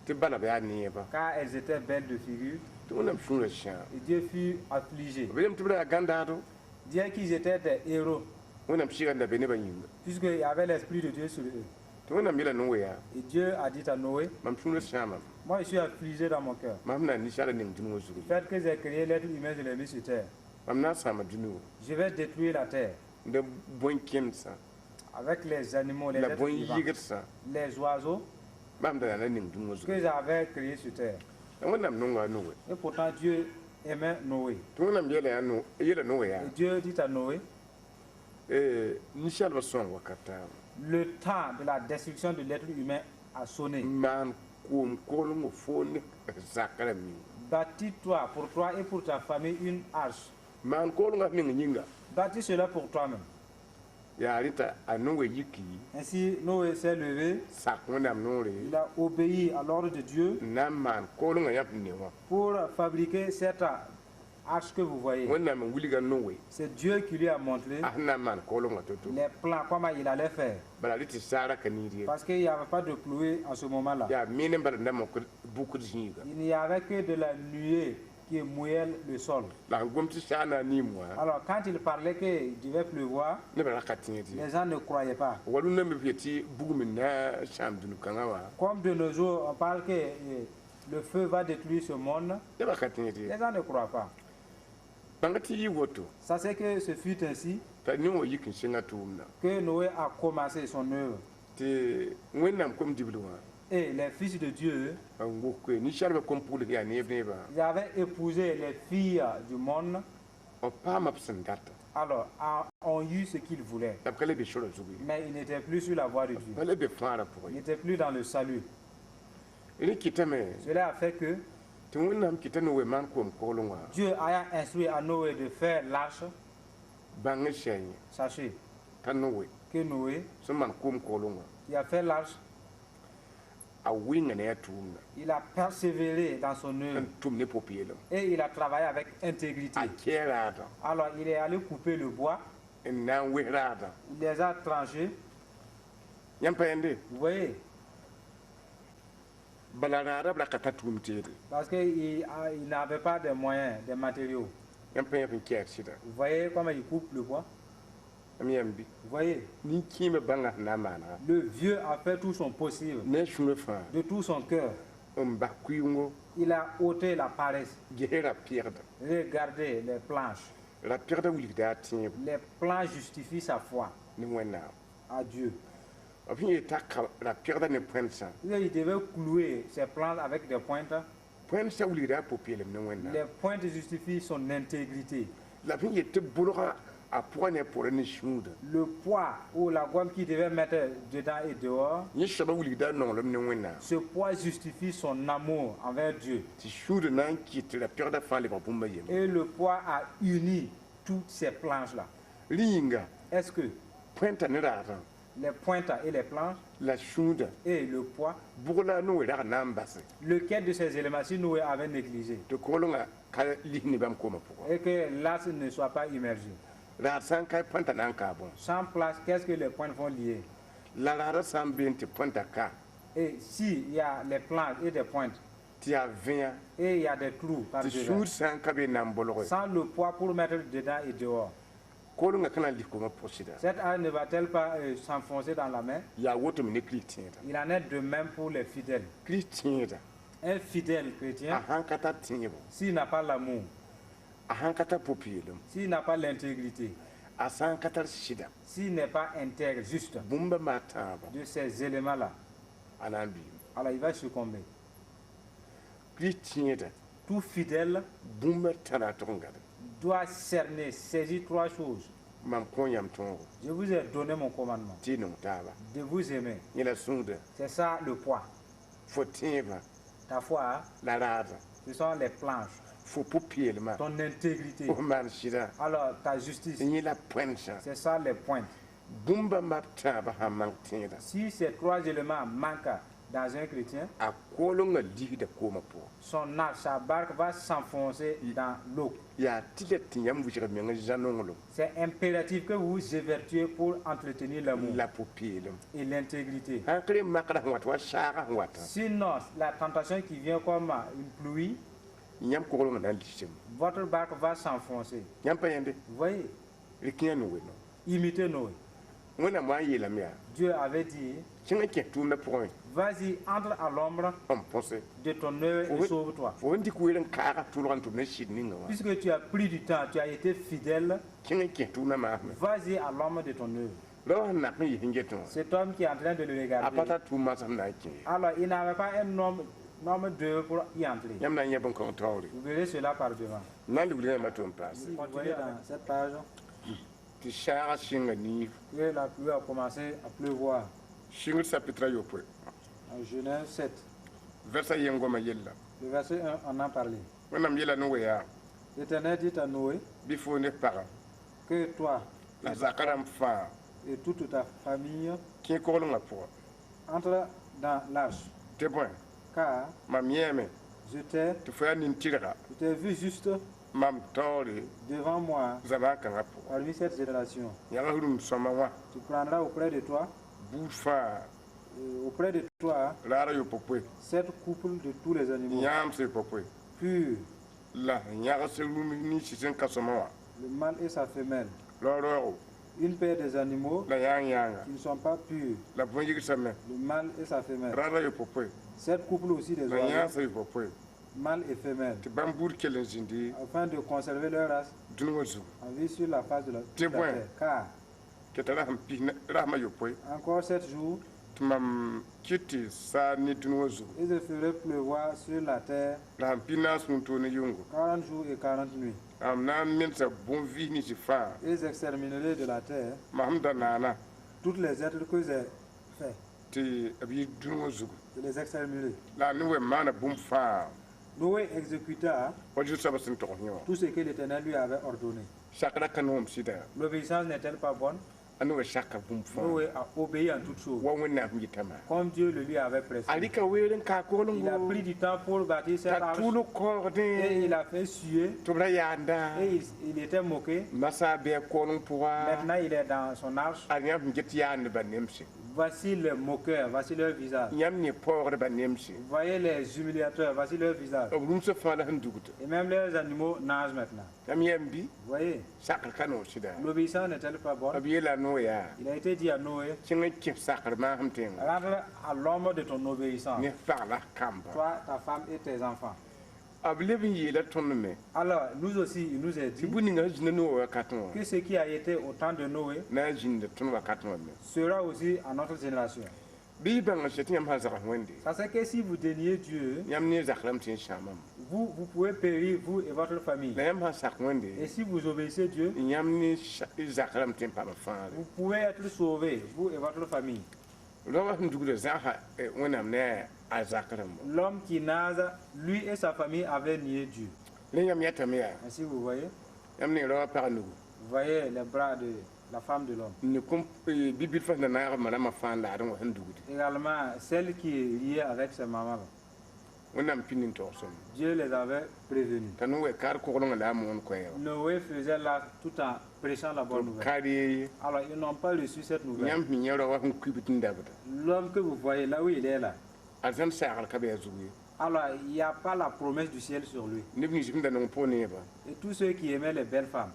tɩ bala b yaa neeba car elles étaient belles de figure. Tɩ Wẽnnaam sũurã sãam. Et Dieu fut affligé. B yem tɩ b ra yaa gãndaado Dire qu'ils étaient des héros, Wẽnnaam sɩga n da be nebã yĩnga puisqu'il y avait l'Esprit de Dieu sur eux. Tɩ Wẽnnaam yeela Noe yaa Et Dieu a dit à Noé, mam sũurã sãamame moi je suis affligé dans mon cœur. Mam na n ninsaala ning dũni wã zugu Fait que j'ai créé l'être humain, je l'ai mis sur terre. Mam na n sãama dũni wã Je vais détruire la terre la bõn-kẽmsã avec les animaux, les la êtres vivants, bõn-yɩgdsã les oiseaux mam da na ning dũni wã zugu que j'avais créés sur terre. La Wẽnnaam nonga a Noe. Et pourtant Dieu aimait Noé. Tɩ Wẽnnaam yeela yaa No yeela Noe yaa Et Dieu dit à Noé, ninsaalbã sõng wakat taaba le temps de la destruction de l'être humain a sonné. N maan koom koglengõ foo ne zakrã ming Bâtis-toi pour toi et pour ta famille une arche. Maan koglengã f meng yĩnga Bâtis cela pour toi-même. Yaa rẽ t'a a Noe yiki Ainsi, Noé s'est levé, sak Wẽnnaam noore il a obéi à l'ordre de Dieu n na n maan koglengã yãmb ne wã pour fabriquer cette arche que vous voyez. Wẽnnaam n wilga Noe C'est Dieu qui lui a montré a sẽn na n maan koglengã to-to les plans, comment il allait faire. Bala rẽ tɩ saara ka niid ye Parce qu'il n'y avait pas de pluie en ce moment-là. Yaa meen n bala n da mok bukd zĩiga Il n'y avait que de la nuée qui mouillait le sol. La sẽn gom tɩ saa na n niim wã Alors, quand il parlait qu'il devait pleuvoir, nebã ra ka tẽed ye les gens ne croyaient pas. Wala rũnnã me b yet tɩ bugum n na n sãam dũni-kãngã wã Comme de nos jours, on parle que le feu va détruire ce monde, nebã ka tẽed ye les gens ne croient pas. Bãng tɩ yɩ woto Ça c'est que ce fut ainsi t'a ne wã yik n sẽnga tʋʋmdã que Noé a commencé son œuvre. Tɩ Wẽnnaam kom-dibl wã Et les fils de Dieu, n wok ninsaalbã kom-pugl yaa neeb neebã ils avaient épousé les filles du monde, b paama b sẽn data alors ont eu ce qu'ils voulaient. La b ka le be sorã zugu ye Mais ils n'étaient plus sur la voie de Dieu. Pa le be fãagrã pʋgẽ Ils ye n'étaient plus dans le salut. Rẽ kɩtame Cela a fait que tɩ Wẽnnaam kɩta Noe maan koom koglẽ wã Dieu ayant instruit à Noé de faire l'arche, bãng n sɛ yẽ sachez t'a Noe que Noé, sẽn maan koom koglẽ wã qui a fait l'arche, a wɩnga ne a tʋʋmda il a persévéré dans son œuvre n tʋm ne pʋ-peelem et il a travaillé avec intégrité. A kɛɛ raadã Alors il est allé couper le bois, n na n wes raadã il les a tranchés. Yãmb pa yẽnde Vous voyez, bala raadã b ra ka tar tʋʋm teede parce qu'il il n'avait pas de moyens, des matériaux. Yãmb pa yẽ n kɛɛd sɩda Vous voyez comment il coupe le bois. M yãmb bɩ Vous voyez, nin-kẽemã bãnga sẽn na n maanega le vieux a fait tout son possible, ne a sũurã fãa de tout son cœur. N bas kʋɩɩngo Il a ôté la paresse. Ges ra-pegda. Regardez les planches. Ra-pegda wilgda a tẽebo. Les planches justifient sa foi Ne Wẽnnaam. À Dieu. B sẽn yeel t'a ka ra-pegda ne poẽnsã. Il devait clouer ses planches avec des pointes. Poẽnsã wilgda a pʋ-peelem ne Wẽnnaam. Les pointes justifient son intégrité. La b sẽn yet tɩ bʋlga a pʋgã ne a pʋgã ne sũudã. Le poids ou la gomme qu'il devait mettre dedans et dehors, Yẽ soabã wilgda a nonglem ne Wẽnnaam. Ce poids justifie son amour envers Dieu. Tɩ sũudã na n kɩt tɩ ra-pegda fãa lebg bũmb a yembre. Et le poids a uni toutes ces planches-là. Rẽ yĩnga, Est-ce que poẽntã ne raadã, les pointes et les planches la sũudã, et le poids, bʋg la a Noe rag na n base lequel de ces éléments si Noé avait négligé tɩ koglengã ka lis ne bãmb koomã pʋgã? Et que l'arche ne soit pas immergée? Raad sã n ka, poẽntã na n kaa bõe? Sans planche, qu'est-ce que les pointes vont lier? La raadã sã n beene tɩ poẽntã ka, Et s'il y a les planches et des pointes, tɩ yaa vẽa, et il y a des trous par tɩ devers, sũur sã n ka be n na n bolge, sans le poids pour mettre dedans et dehors, koglengã ka na n lis koomã pʋg sɩda? Cette arche ne va-t-elle pas s'enfoncer dans la mer? Yaa woto me ne Kirist tẽedã. Il en est de même pour les fidèles. Kirist tẽedã, Un fidèle chrétien, a sãn ka tar tẽebo, s'il n'a pas l'amour, a sãn ka tar pʋ-peelem, s'il n'a pas l'intégrité, a sã n ka tar sɩda, s'il n'est pas intègre, juste, bũmba maa tãabã, de ces éléments-là, a na n lʋɩɩme. Alors il va succomber. Kirist tẽedã, Tout fidèle bũmba tã la a tʋg n gãd. Doit cerner, saisir trois choses. Mam kõ yãmb tõogo. Je vous ai donné mon commandement Tɩ y nong taaba. De vous aimer. Yẽ la sũudã. C'est ça le poids. Fo tẽebã, Ta foi, la raadã, ce sont les planches. Fo pʋ-peelmã, Ton intégrité. Fo maan sɩdã, Alors ta justice, yẽ la poẽnsã. C'est ça les pointes. Bũmba mab tãabã sãn mank tẽedã, Si ces trois éléments manquent dans un chrétien, a koolengã lisda koomã pʋgã. Son arche, sa barque va s'enfoncer dans l'eau. Yaa tɩ la tɩ yãmb wɩsg meng zã-nonglem C'est impératif que vous vous évertuez pour entretenir l'amour la pʋ-peelem. Et l'intégrité. Sãn ka re makrã sẽn wat wa saagã sẽn watã, Sinon, la tentation qui vient comme une pluie, yãmb koglengã na n lisdame. Votre barque va s'enfoncer. Yãmb pa yẽnde, Vous voyez, rɩk yã Noe no. Imitez Noé. Wẽnnaam wa n yeelame yaa, Dieu avait dit, kẽng n kẽs tʋʋmdã pʋgẽ vas-y, entre à l'ombre n põse. De ton œuvre et sauve-toi. Fo sẽn dɩk weer n kaaga tʋlg n tʋm ne sɩd ninga wã. Puisque tu as pris du temps, tu as été fidèle, Kẽng n kẽs tʋʋmdã maasmẽ. Vas-y à l'ombre de ton œuvre. Rao sẽn nak n yɩs n getẽ wã, Cet homme qui est en train de le a regarder, pa tar tʋʋm masem na n kẽ ye. Alors il n'avait pas un homme d'œuvre pour y entrer. Yãmb na n yẽ bõn-kõng taoore. Vous verrez cela par devant. Na n lugl yãmba tɩ n paase. Continuez dans cette page. Tɩ saagã sɩnga niif. Que la pluie a commencé à pleuvoir. Sɩngr sapitra yopoe. En Genèse 7, Vɛrsa yen goma yella. Le verset 1 en a parlé. Wẽnnaam yeela Noe yaa, L'Éternel dit à Noé bɩ fo ne pagã que toi la zaka rãmb fãa et toute ta famille kẽ koglengã pʋga. Entre dans l'arche, Tɩ bõe, car mam yẽeme je t'ai tɩ fo yaa nin-tɩrga je t'ai vu juste mam taoore devant moi zamaan kãngã pʋga. Parmi cette génération. Yãg rũm sõma wã, Tu prendras auprès de toi, buud fãa, auprès de toi raara yopoe, sept couples de tous les animaux, yãams yopoe, purs, la yãgs rũm ninsi sẽn ka sõma wã, le mâle et sa femelle, rao-raoogo, une paire des animaux la yãang-yãanga, qui ne sont pas purs, la bõe-yigsame, le mâle et sa femelle. Raara yopoe, Sept couples aussi des la oiseaux, yãasã yopoe, mâle et femelle, tɩ bãmb buud kell n zĩndi afin de conserver leur race dũni wã zugu. En vie sur la face de la Témoin. terre. Car Keta rasem pis rasmã yopoe, encore 7 jours, tɩ mam kɩt tɩ saa ne dũni wã zugu. Et je ferai pleuvoir sur la terre La sẽn pis naas wũntoo ne yʋngo. 40 jours et 40 nuits. Mam na n mensa bõn-vɩs nins fãa, Et j'exterminerai de la terre mam sẽn da naana toutes les êtres que j'ai faits. Tɩ b yɩ dũni wã zugu. Je les exterminerai. La a ne wɛ maana bũmb fãa Noé exécuta wa Zu-soabã sẽn tog yẽ wã. Tout ce que l'Éternel lui avait ordonné. Sakrã ka noom sɩda. L'obéissance n'est-elle pas bonne? A ne wa saka bũmb fãa Noé a obéi en toutes choses, wa Wẽnnaam yetã maa. comme Dieu le lui avait A prescrit. rɩka weer n kaa Il a pris du temps pour bâtir cette t'a arche tʋʋl kaoogdẽ et il a fait suer tɩ b ra yaanda. Et il était moqué. Masa bɩ a kooleng pʋga. Maintenant, il est dans son arche. Ad yãmb sẽn get yaandbã nemse. Voici les moqueurs, voici leur visage. Yãmb ne paoogdbã nemse. Voyez les humiliateurs, voici leur visage. B rũmsã fãa la sẽn dugda. Et même leurs animaux nagent maintenant. Yãmb yãmb bɩ, Voyez, sakr ka noog sɩda. L'obéissance n'est-elle pas bonne? B yeela Noe yaa, Il a été dit à Noé, kẽng n kẽ sakr maasem tẽngã rentre à l'ombre de ton obéissance, ne pag la kamba. Toi, ta femme et tes enfants. B leb n yeela tõnd me Alors, nous aussi, il nous est tɩ dit bũmb ninga sẽn zĩnda Noa wakatẽ wã que ce qui a été au temps de Noé na n zĩnda tõnd wakatẽ wã me. Sera aussi à notre génération. Bɩ y bãng n tɩ yãmb sã n zags Wẽnde, Ça c'est que si vous déniez Dieu, yãmb ne zakrame tɩ n sãamame. Vous, vous pouvez périr, vous et votre famille. La yãmb sã n sak Wẽnde, Et si vous obéissez Dieu, yãmb ne zakrame tɩ n paam fãagre. Vous pouvez être sauvés, vous et votre famille. Raoã sẽn dugda zãgsa Wẽnnaam ne a zak rãmba. L'homme qui nage, lui et sa famille avaient nié Dieu. Ne yãmb yãtame yaa Ainsi, vous voyez, yãmb ne raoã pag nugu vous voyez les bras de la femme de l'homme. n ne kom bi-bilfã sẽn da naag b ma rãmbã fãa n laad n wa sẽn dugdi. Également, celle qui est liée avec sa maman là. Wẽnnaam pĩnd n tog sõm. Dieu les avait prévenus. T'a Noe kaar koglengã la a moon koɛɛga. Noé faisait là tout en prêchant la bonne nouvelle. Kaar ye. Alors, ils n'ont pas reçu cette nouvelle. Yãmb sẽn yẽ raoã sẽn kuibd n dabda, L'homme que vous voyez là où il est là, arzãn saagr ka be a zug ye. Alors il n'y a pas la promesse du ciel sur lui. Neb nins sẽn da nong pʋg neeba Et tous ceux qui aimaient les belles femmes.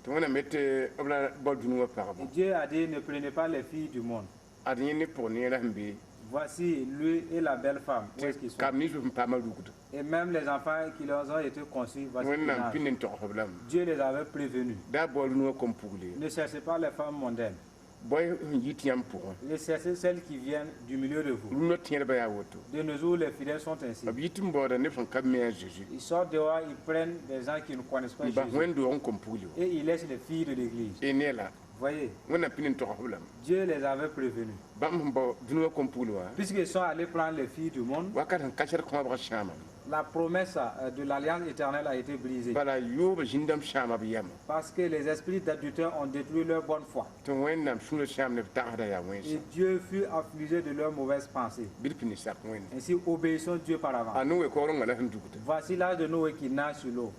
Tɩ Wẽnnaam yetɩ b ra bao dũni wã pagba. Et Dieu a dit, ne prenez pas les filles du monde. Ad yẽ ne pʋg neerã sẽn be Voici lui et la belle femme. Où est-ce qu'ils tɩ sont? kab nins sẽn paamã rugda. Et même les enfants qui leur ont été conçus, voici qu'ils Wẽnnaam nagent. pĩnd n togs b lame. Dieu les avait prévenus. Da bao dũni wã kom pugle. Ne cherchez pas les femmes mondaines. Bao sẽn yit yãmb pʋgẽ. Ne cherchez celles qui viennent du milieu de vous. Rũnã tẽedbã yaa woto. De nos jours, les fidèles sont ainsi. B yit n baooda neb sẽn ka mi a Zeezi. Ils sortent dehors, ils prennent des gens qui ne connaissent pas N bas Jésus. Wẽnd doog n kom pugli wã. Et ils laissent les filles de l'église. Y ne la Voyez, Wẽnnaam pĩnd n togs b lame. Dieu les avait prévenus. Bãmb sẽn bao dũni wã kom pugl wã, Puisqu'ils sont allés prendre les filles du monde, wakat sẽn ka sɛd kõabgã sãamame. La promesse de l'alliance éternelle a été brisée. Bala yoob zĩndame sãama b yɛma. Parce que les esprits d'adultère ont détruit leur bonne foi. Tɩ Wẽnnaam sũurã sãam ne b tagsda yaa Et wẽnsa. Dieu fut affligé de leur mauvaise pensée. Bɩ d pĩnd sak Wẽnde. Ainsi, obéissons Dieu par avance. A Noe koglengã la sẽn dugda. Voici l'arche de Noé qui nage sur l'eau.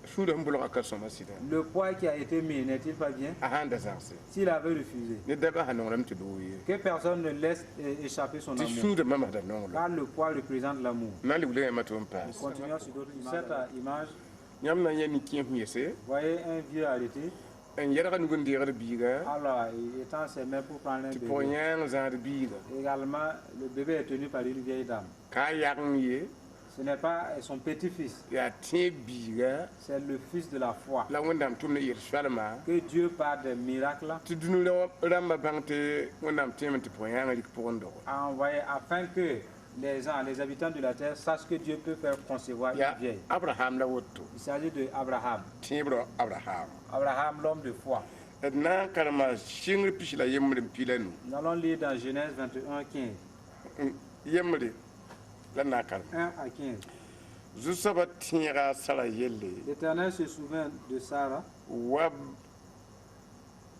Sũurã sẽn bʋlga ka sõma sɩda. Le poids qui a été mis n'est-il pas bien? A sãn da zagse. S'il avait refusé, Ne dabã sã nonglame tɩ loog ye. Que personne ne laisse échapper son Tɩ amour. sũurã mamsda nonglem. Car le poids représente l'amour. Na n le wilga yãmba tɩ b paas. Continuons sur d'autres images. Cette image, Yãmb na n yã nin-kẽem sẽn yese voyez un vieux arrêté. N yɛlg nug n deegd biiga Alors, il étend ses mains pour prendre un tɩ bébé. pʋg-yãang zãad biiga. Également, le bébé est tenu par une vieille dame. Ka a yag ye. Ce n'est pas son petit-fils, Yaa tẽeb biiga. C'est le fils de la foi. La Wẽnnaam tʋm ne yel-soalma Que Dieu, par des miracles, tɩ dũni rãmbã bãng tɩ Wẽnnaam tẽeme tɩ pʋg-yãangã rik pʋgẽ dogo. A envoyé afin que les gens, les habitants de la terre, sachent que Dieu peut faire concevoir une Yaa vieille. Abraham la woto. Il s'agit de Abraham. Tẽebrã Abraham. Abraham, l'homme de foi. D na n karema sɩngr 13 n 15. Nous allons lire dans Genèse 21, 15. Yembre la na n karema. 1 à 15. Zu-soabã tẽega Sara yelle. L'Éternel se souvint de Sarah wa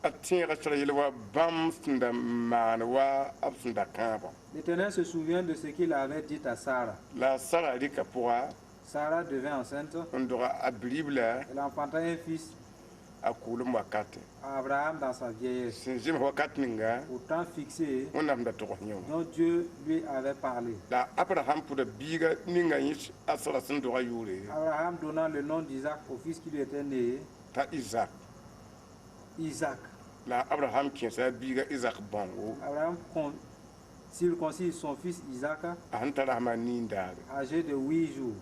a tẽega Sara yelle wa bãmb sẽn da maan wa b sẽn da kãabã. L'Éternel se souvient de ce qu'il avait dit à Sarah. La Sara rɩka pʋga Sarah devint enceinte. N dɔga a biribla. Elle enfanta un fils A kʋʋlem wakate. À Abraham dans sa vieillesse. Sẽn zems wakat ninga Au temps fixé Wẽnnaam da tog yẽ wã. Dont Dieu lui avait parlé. La Abraham pʋda biiga ninga yẽ a Sara sẽn dɔga yʋʋre. Abraham donna le nom d'Isaac au fils qui lui était né, T'a Isaac. Isaac. La Abraham kẽesa a biiga Isaac bãongo. Abraham circoncit son fils Isaac, A sẽn tara sẽma nin-daare. Âgé de 8 jours,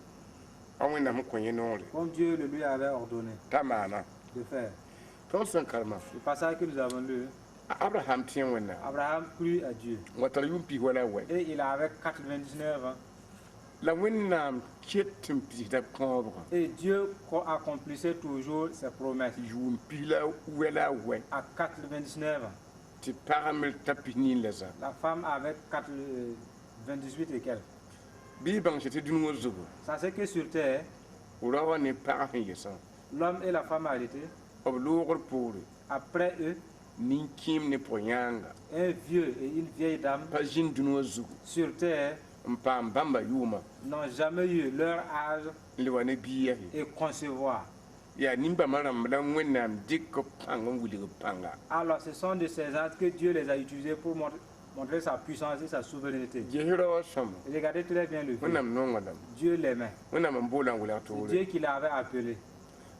A Wẽnnaam sẽn kõ yẽ noore. Comme Dieu le lui avait ordonné T'a maana. De faire. Tõnd sẽn karema. Le passage que nous avons lu, A Abraham tẽ Wẽnnaam. Abraham crut à Dieu. Wa tar yʋʋm pis wala wɛ. Et il avait 99 ans. La Wẽnnaam ket n pisda kãobgã. Et Dieu accomplissait toujours ses promesses. Yʋʋm pis la wɛ la wɛ. À 99 ans, Tɩ pagã me ta pis nin la zã. La femme avait 28 et quelques. Bɩ y bãng tɩ dũni wã zugu. Ça c'est que sur terre, Raoã ne pagã sẽn yesã. L'homme et la femme arrêtés, B loogr poore. Après eux, Nin-kẽem ne pʋg-yãanga. Un vieux et une vieille dame Pa zĩnd dũni wã zugu. Sur terre N paam bãmba yʋʋmã. N'ont jamais eu leur âge N le wa ne biiga ye. Et concevoir. Yaa nin-bãmba rãmb la Wẽnnaam dɩk b pãng n wilg b pãnga. Alors ce sont de ces actes que Dieu les a utilisés pour montrer sa puissance et sa souveraineté. Ges raoã sõma. Regardez très bien le vieux. Wẽnnaam nonga lame. Dieu l'aimait. Wẽnnaam n boola n welg C'est toore. Dieu qui l'avait appelé.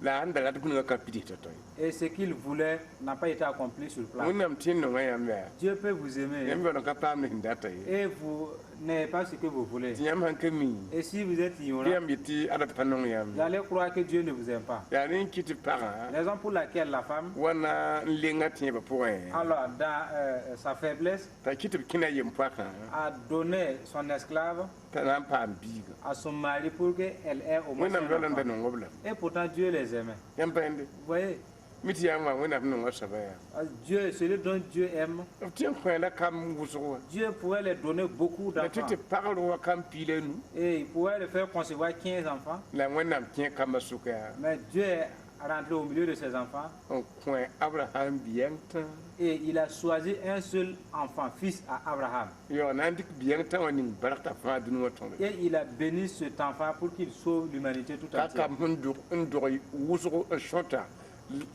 La sẽn da rat gũnigã ka pids tao-tao ye. Et ce qu'il voulait n'a pas été accompli sur place. Wẽnnaam tẽ n nonga yãmb yaa. Dieu peut vous aimer Yãmb yaool n ka paam ne sẽn data ye. Et vous N'ayez pas ce que vous voulez. Tɩ yãmb sãn ka mi, Et si vous êtes bɩ ignorant, yãmb yet tɩ Ala pa nong yãmb. Vous allez croire que Dieu ne vous aime pas. Yaa rẽ n kɩt tɩ pagã Raison pour laquelle la femme, wãna n lenga tẽebã pʋgẽ alors dans sa faiblesse, t'a kɩt b kẽna yem-poakã a donné son esclave t'a na n paam biiga. À son mari pour qu'elle ait au moins Wẽnnaam un yaool n da enfant. nong b lame. Et pourtant Dieu les aimait. Yãmb pa yẽnde. Vous voyez, Mi tɩ yaa n wa Wẽnnaam nonga soaba yaa. Dieu, celui dont Dieu aime, B tõe n kõ la kamb wʋsg wã. Dieu pouvait les donner beaucoup La tɩ d'enfants. Tɩ pagr wa kam piila nu. Et il pouvait les faire concevoir 15 enfants. La Wẽnnaam kẽ kambã sʋka yaa Mais Dieu est rentré au milieu de ses enfants n kõ Abraham biãng tã. Et il a choisi un seul enfant, fils à Abraham. Yo na n dɩk biãng tã wã ning bark t'a fãa dũni wã tõre. Et il a béni cet enfant pour qu'il sauve l'humanité tout Ka entière. Kam sẽn dog n dog wʋsg n sõta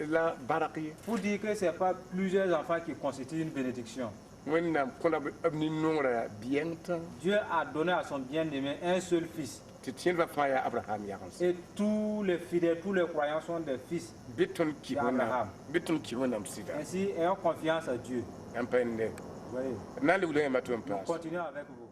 la bark ye. Pour dire que ce n'est pas plusieurs enfants qui constituent une bénédiction. Wẽnnaam kõ la b nin-nongrã biãng tã. Dieu a donné à son bien-aimé un seul fils. Tɩ tẽedbã fãa yaa Abraham yagens. Et tous les fidèles, tous les croyants sont des fils. Bɩ tõnd kɩ Wẽnnaam Abraham. Bɩ tõnd kɩ Wẽnnaam sɩda. Ainsi, ayons confiance à Dieu. Yãmb pa yẽnde. Vous voyez, Na n le wilg yãmba tɩ n nous paas. continuons avec vous.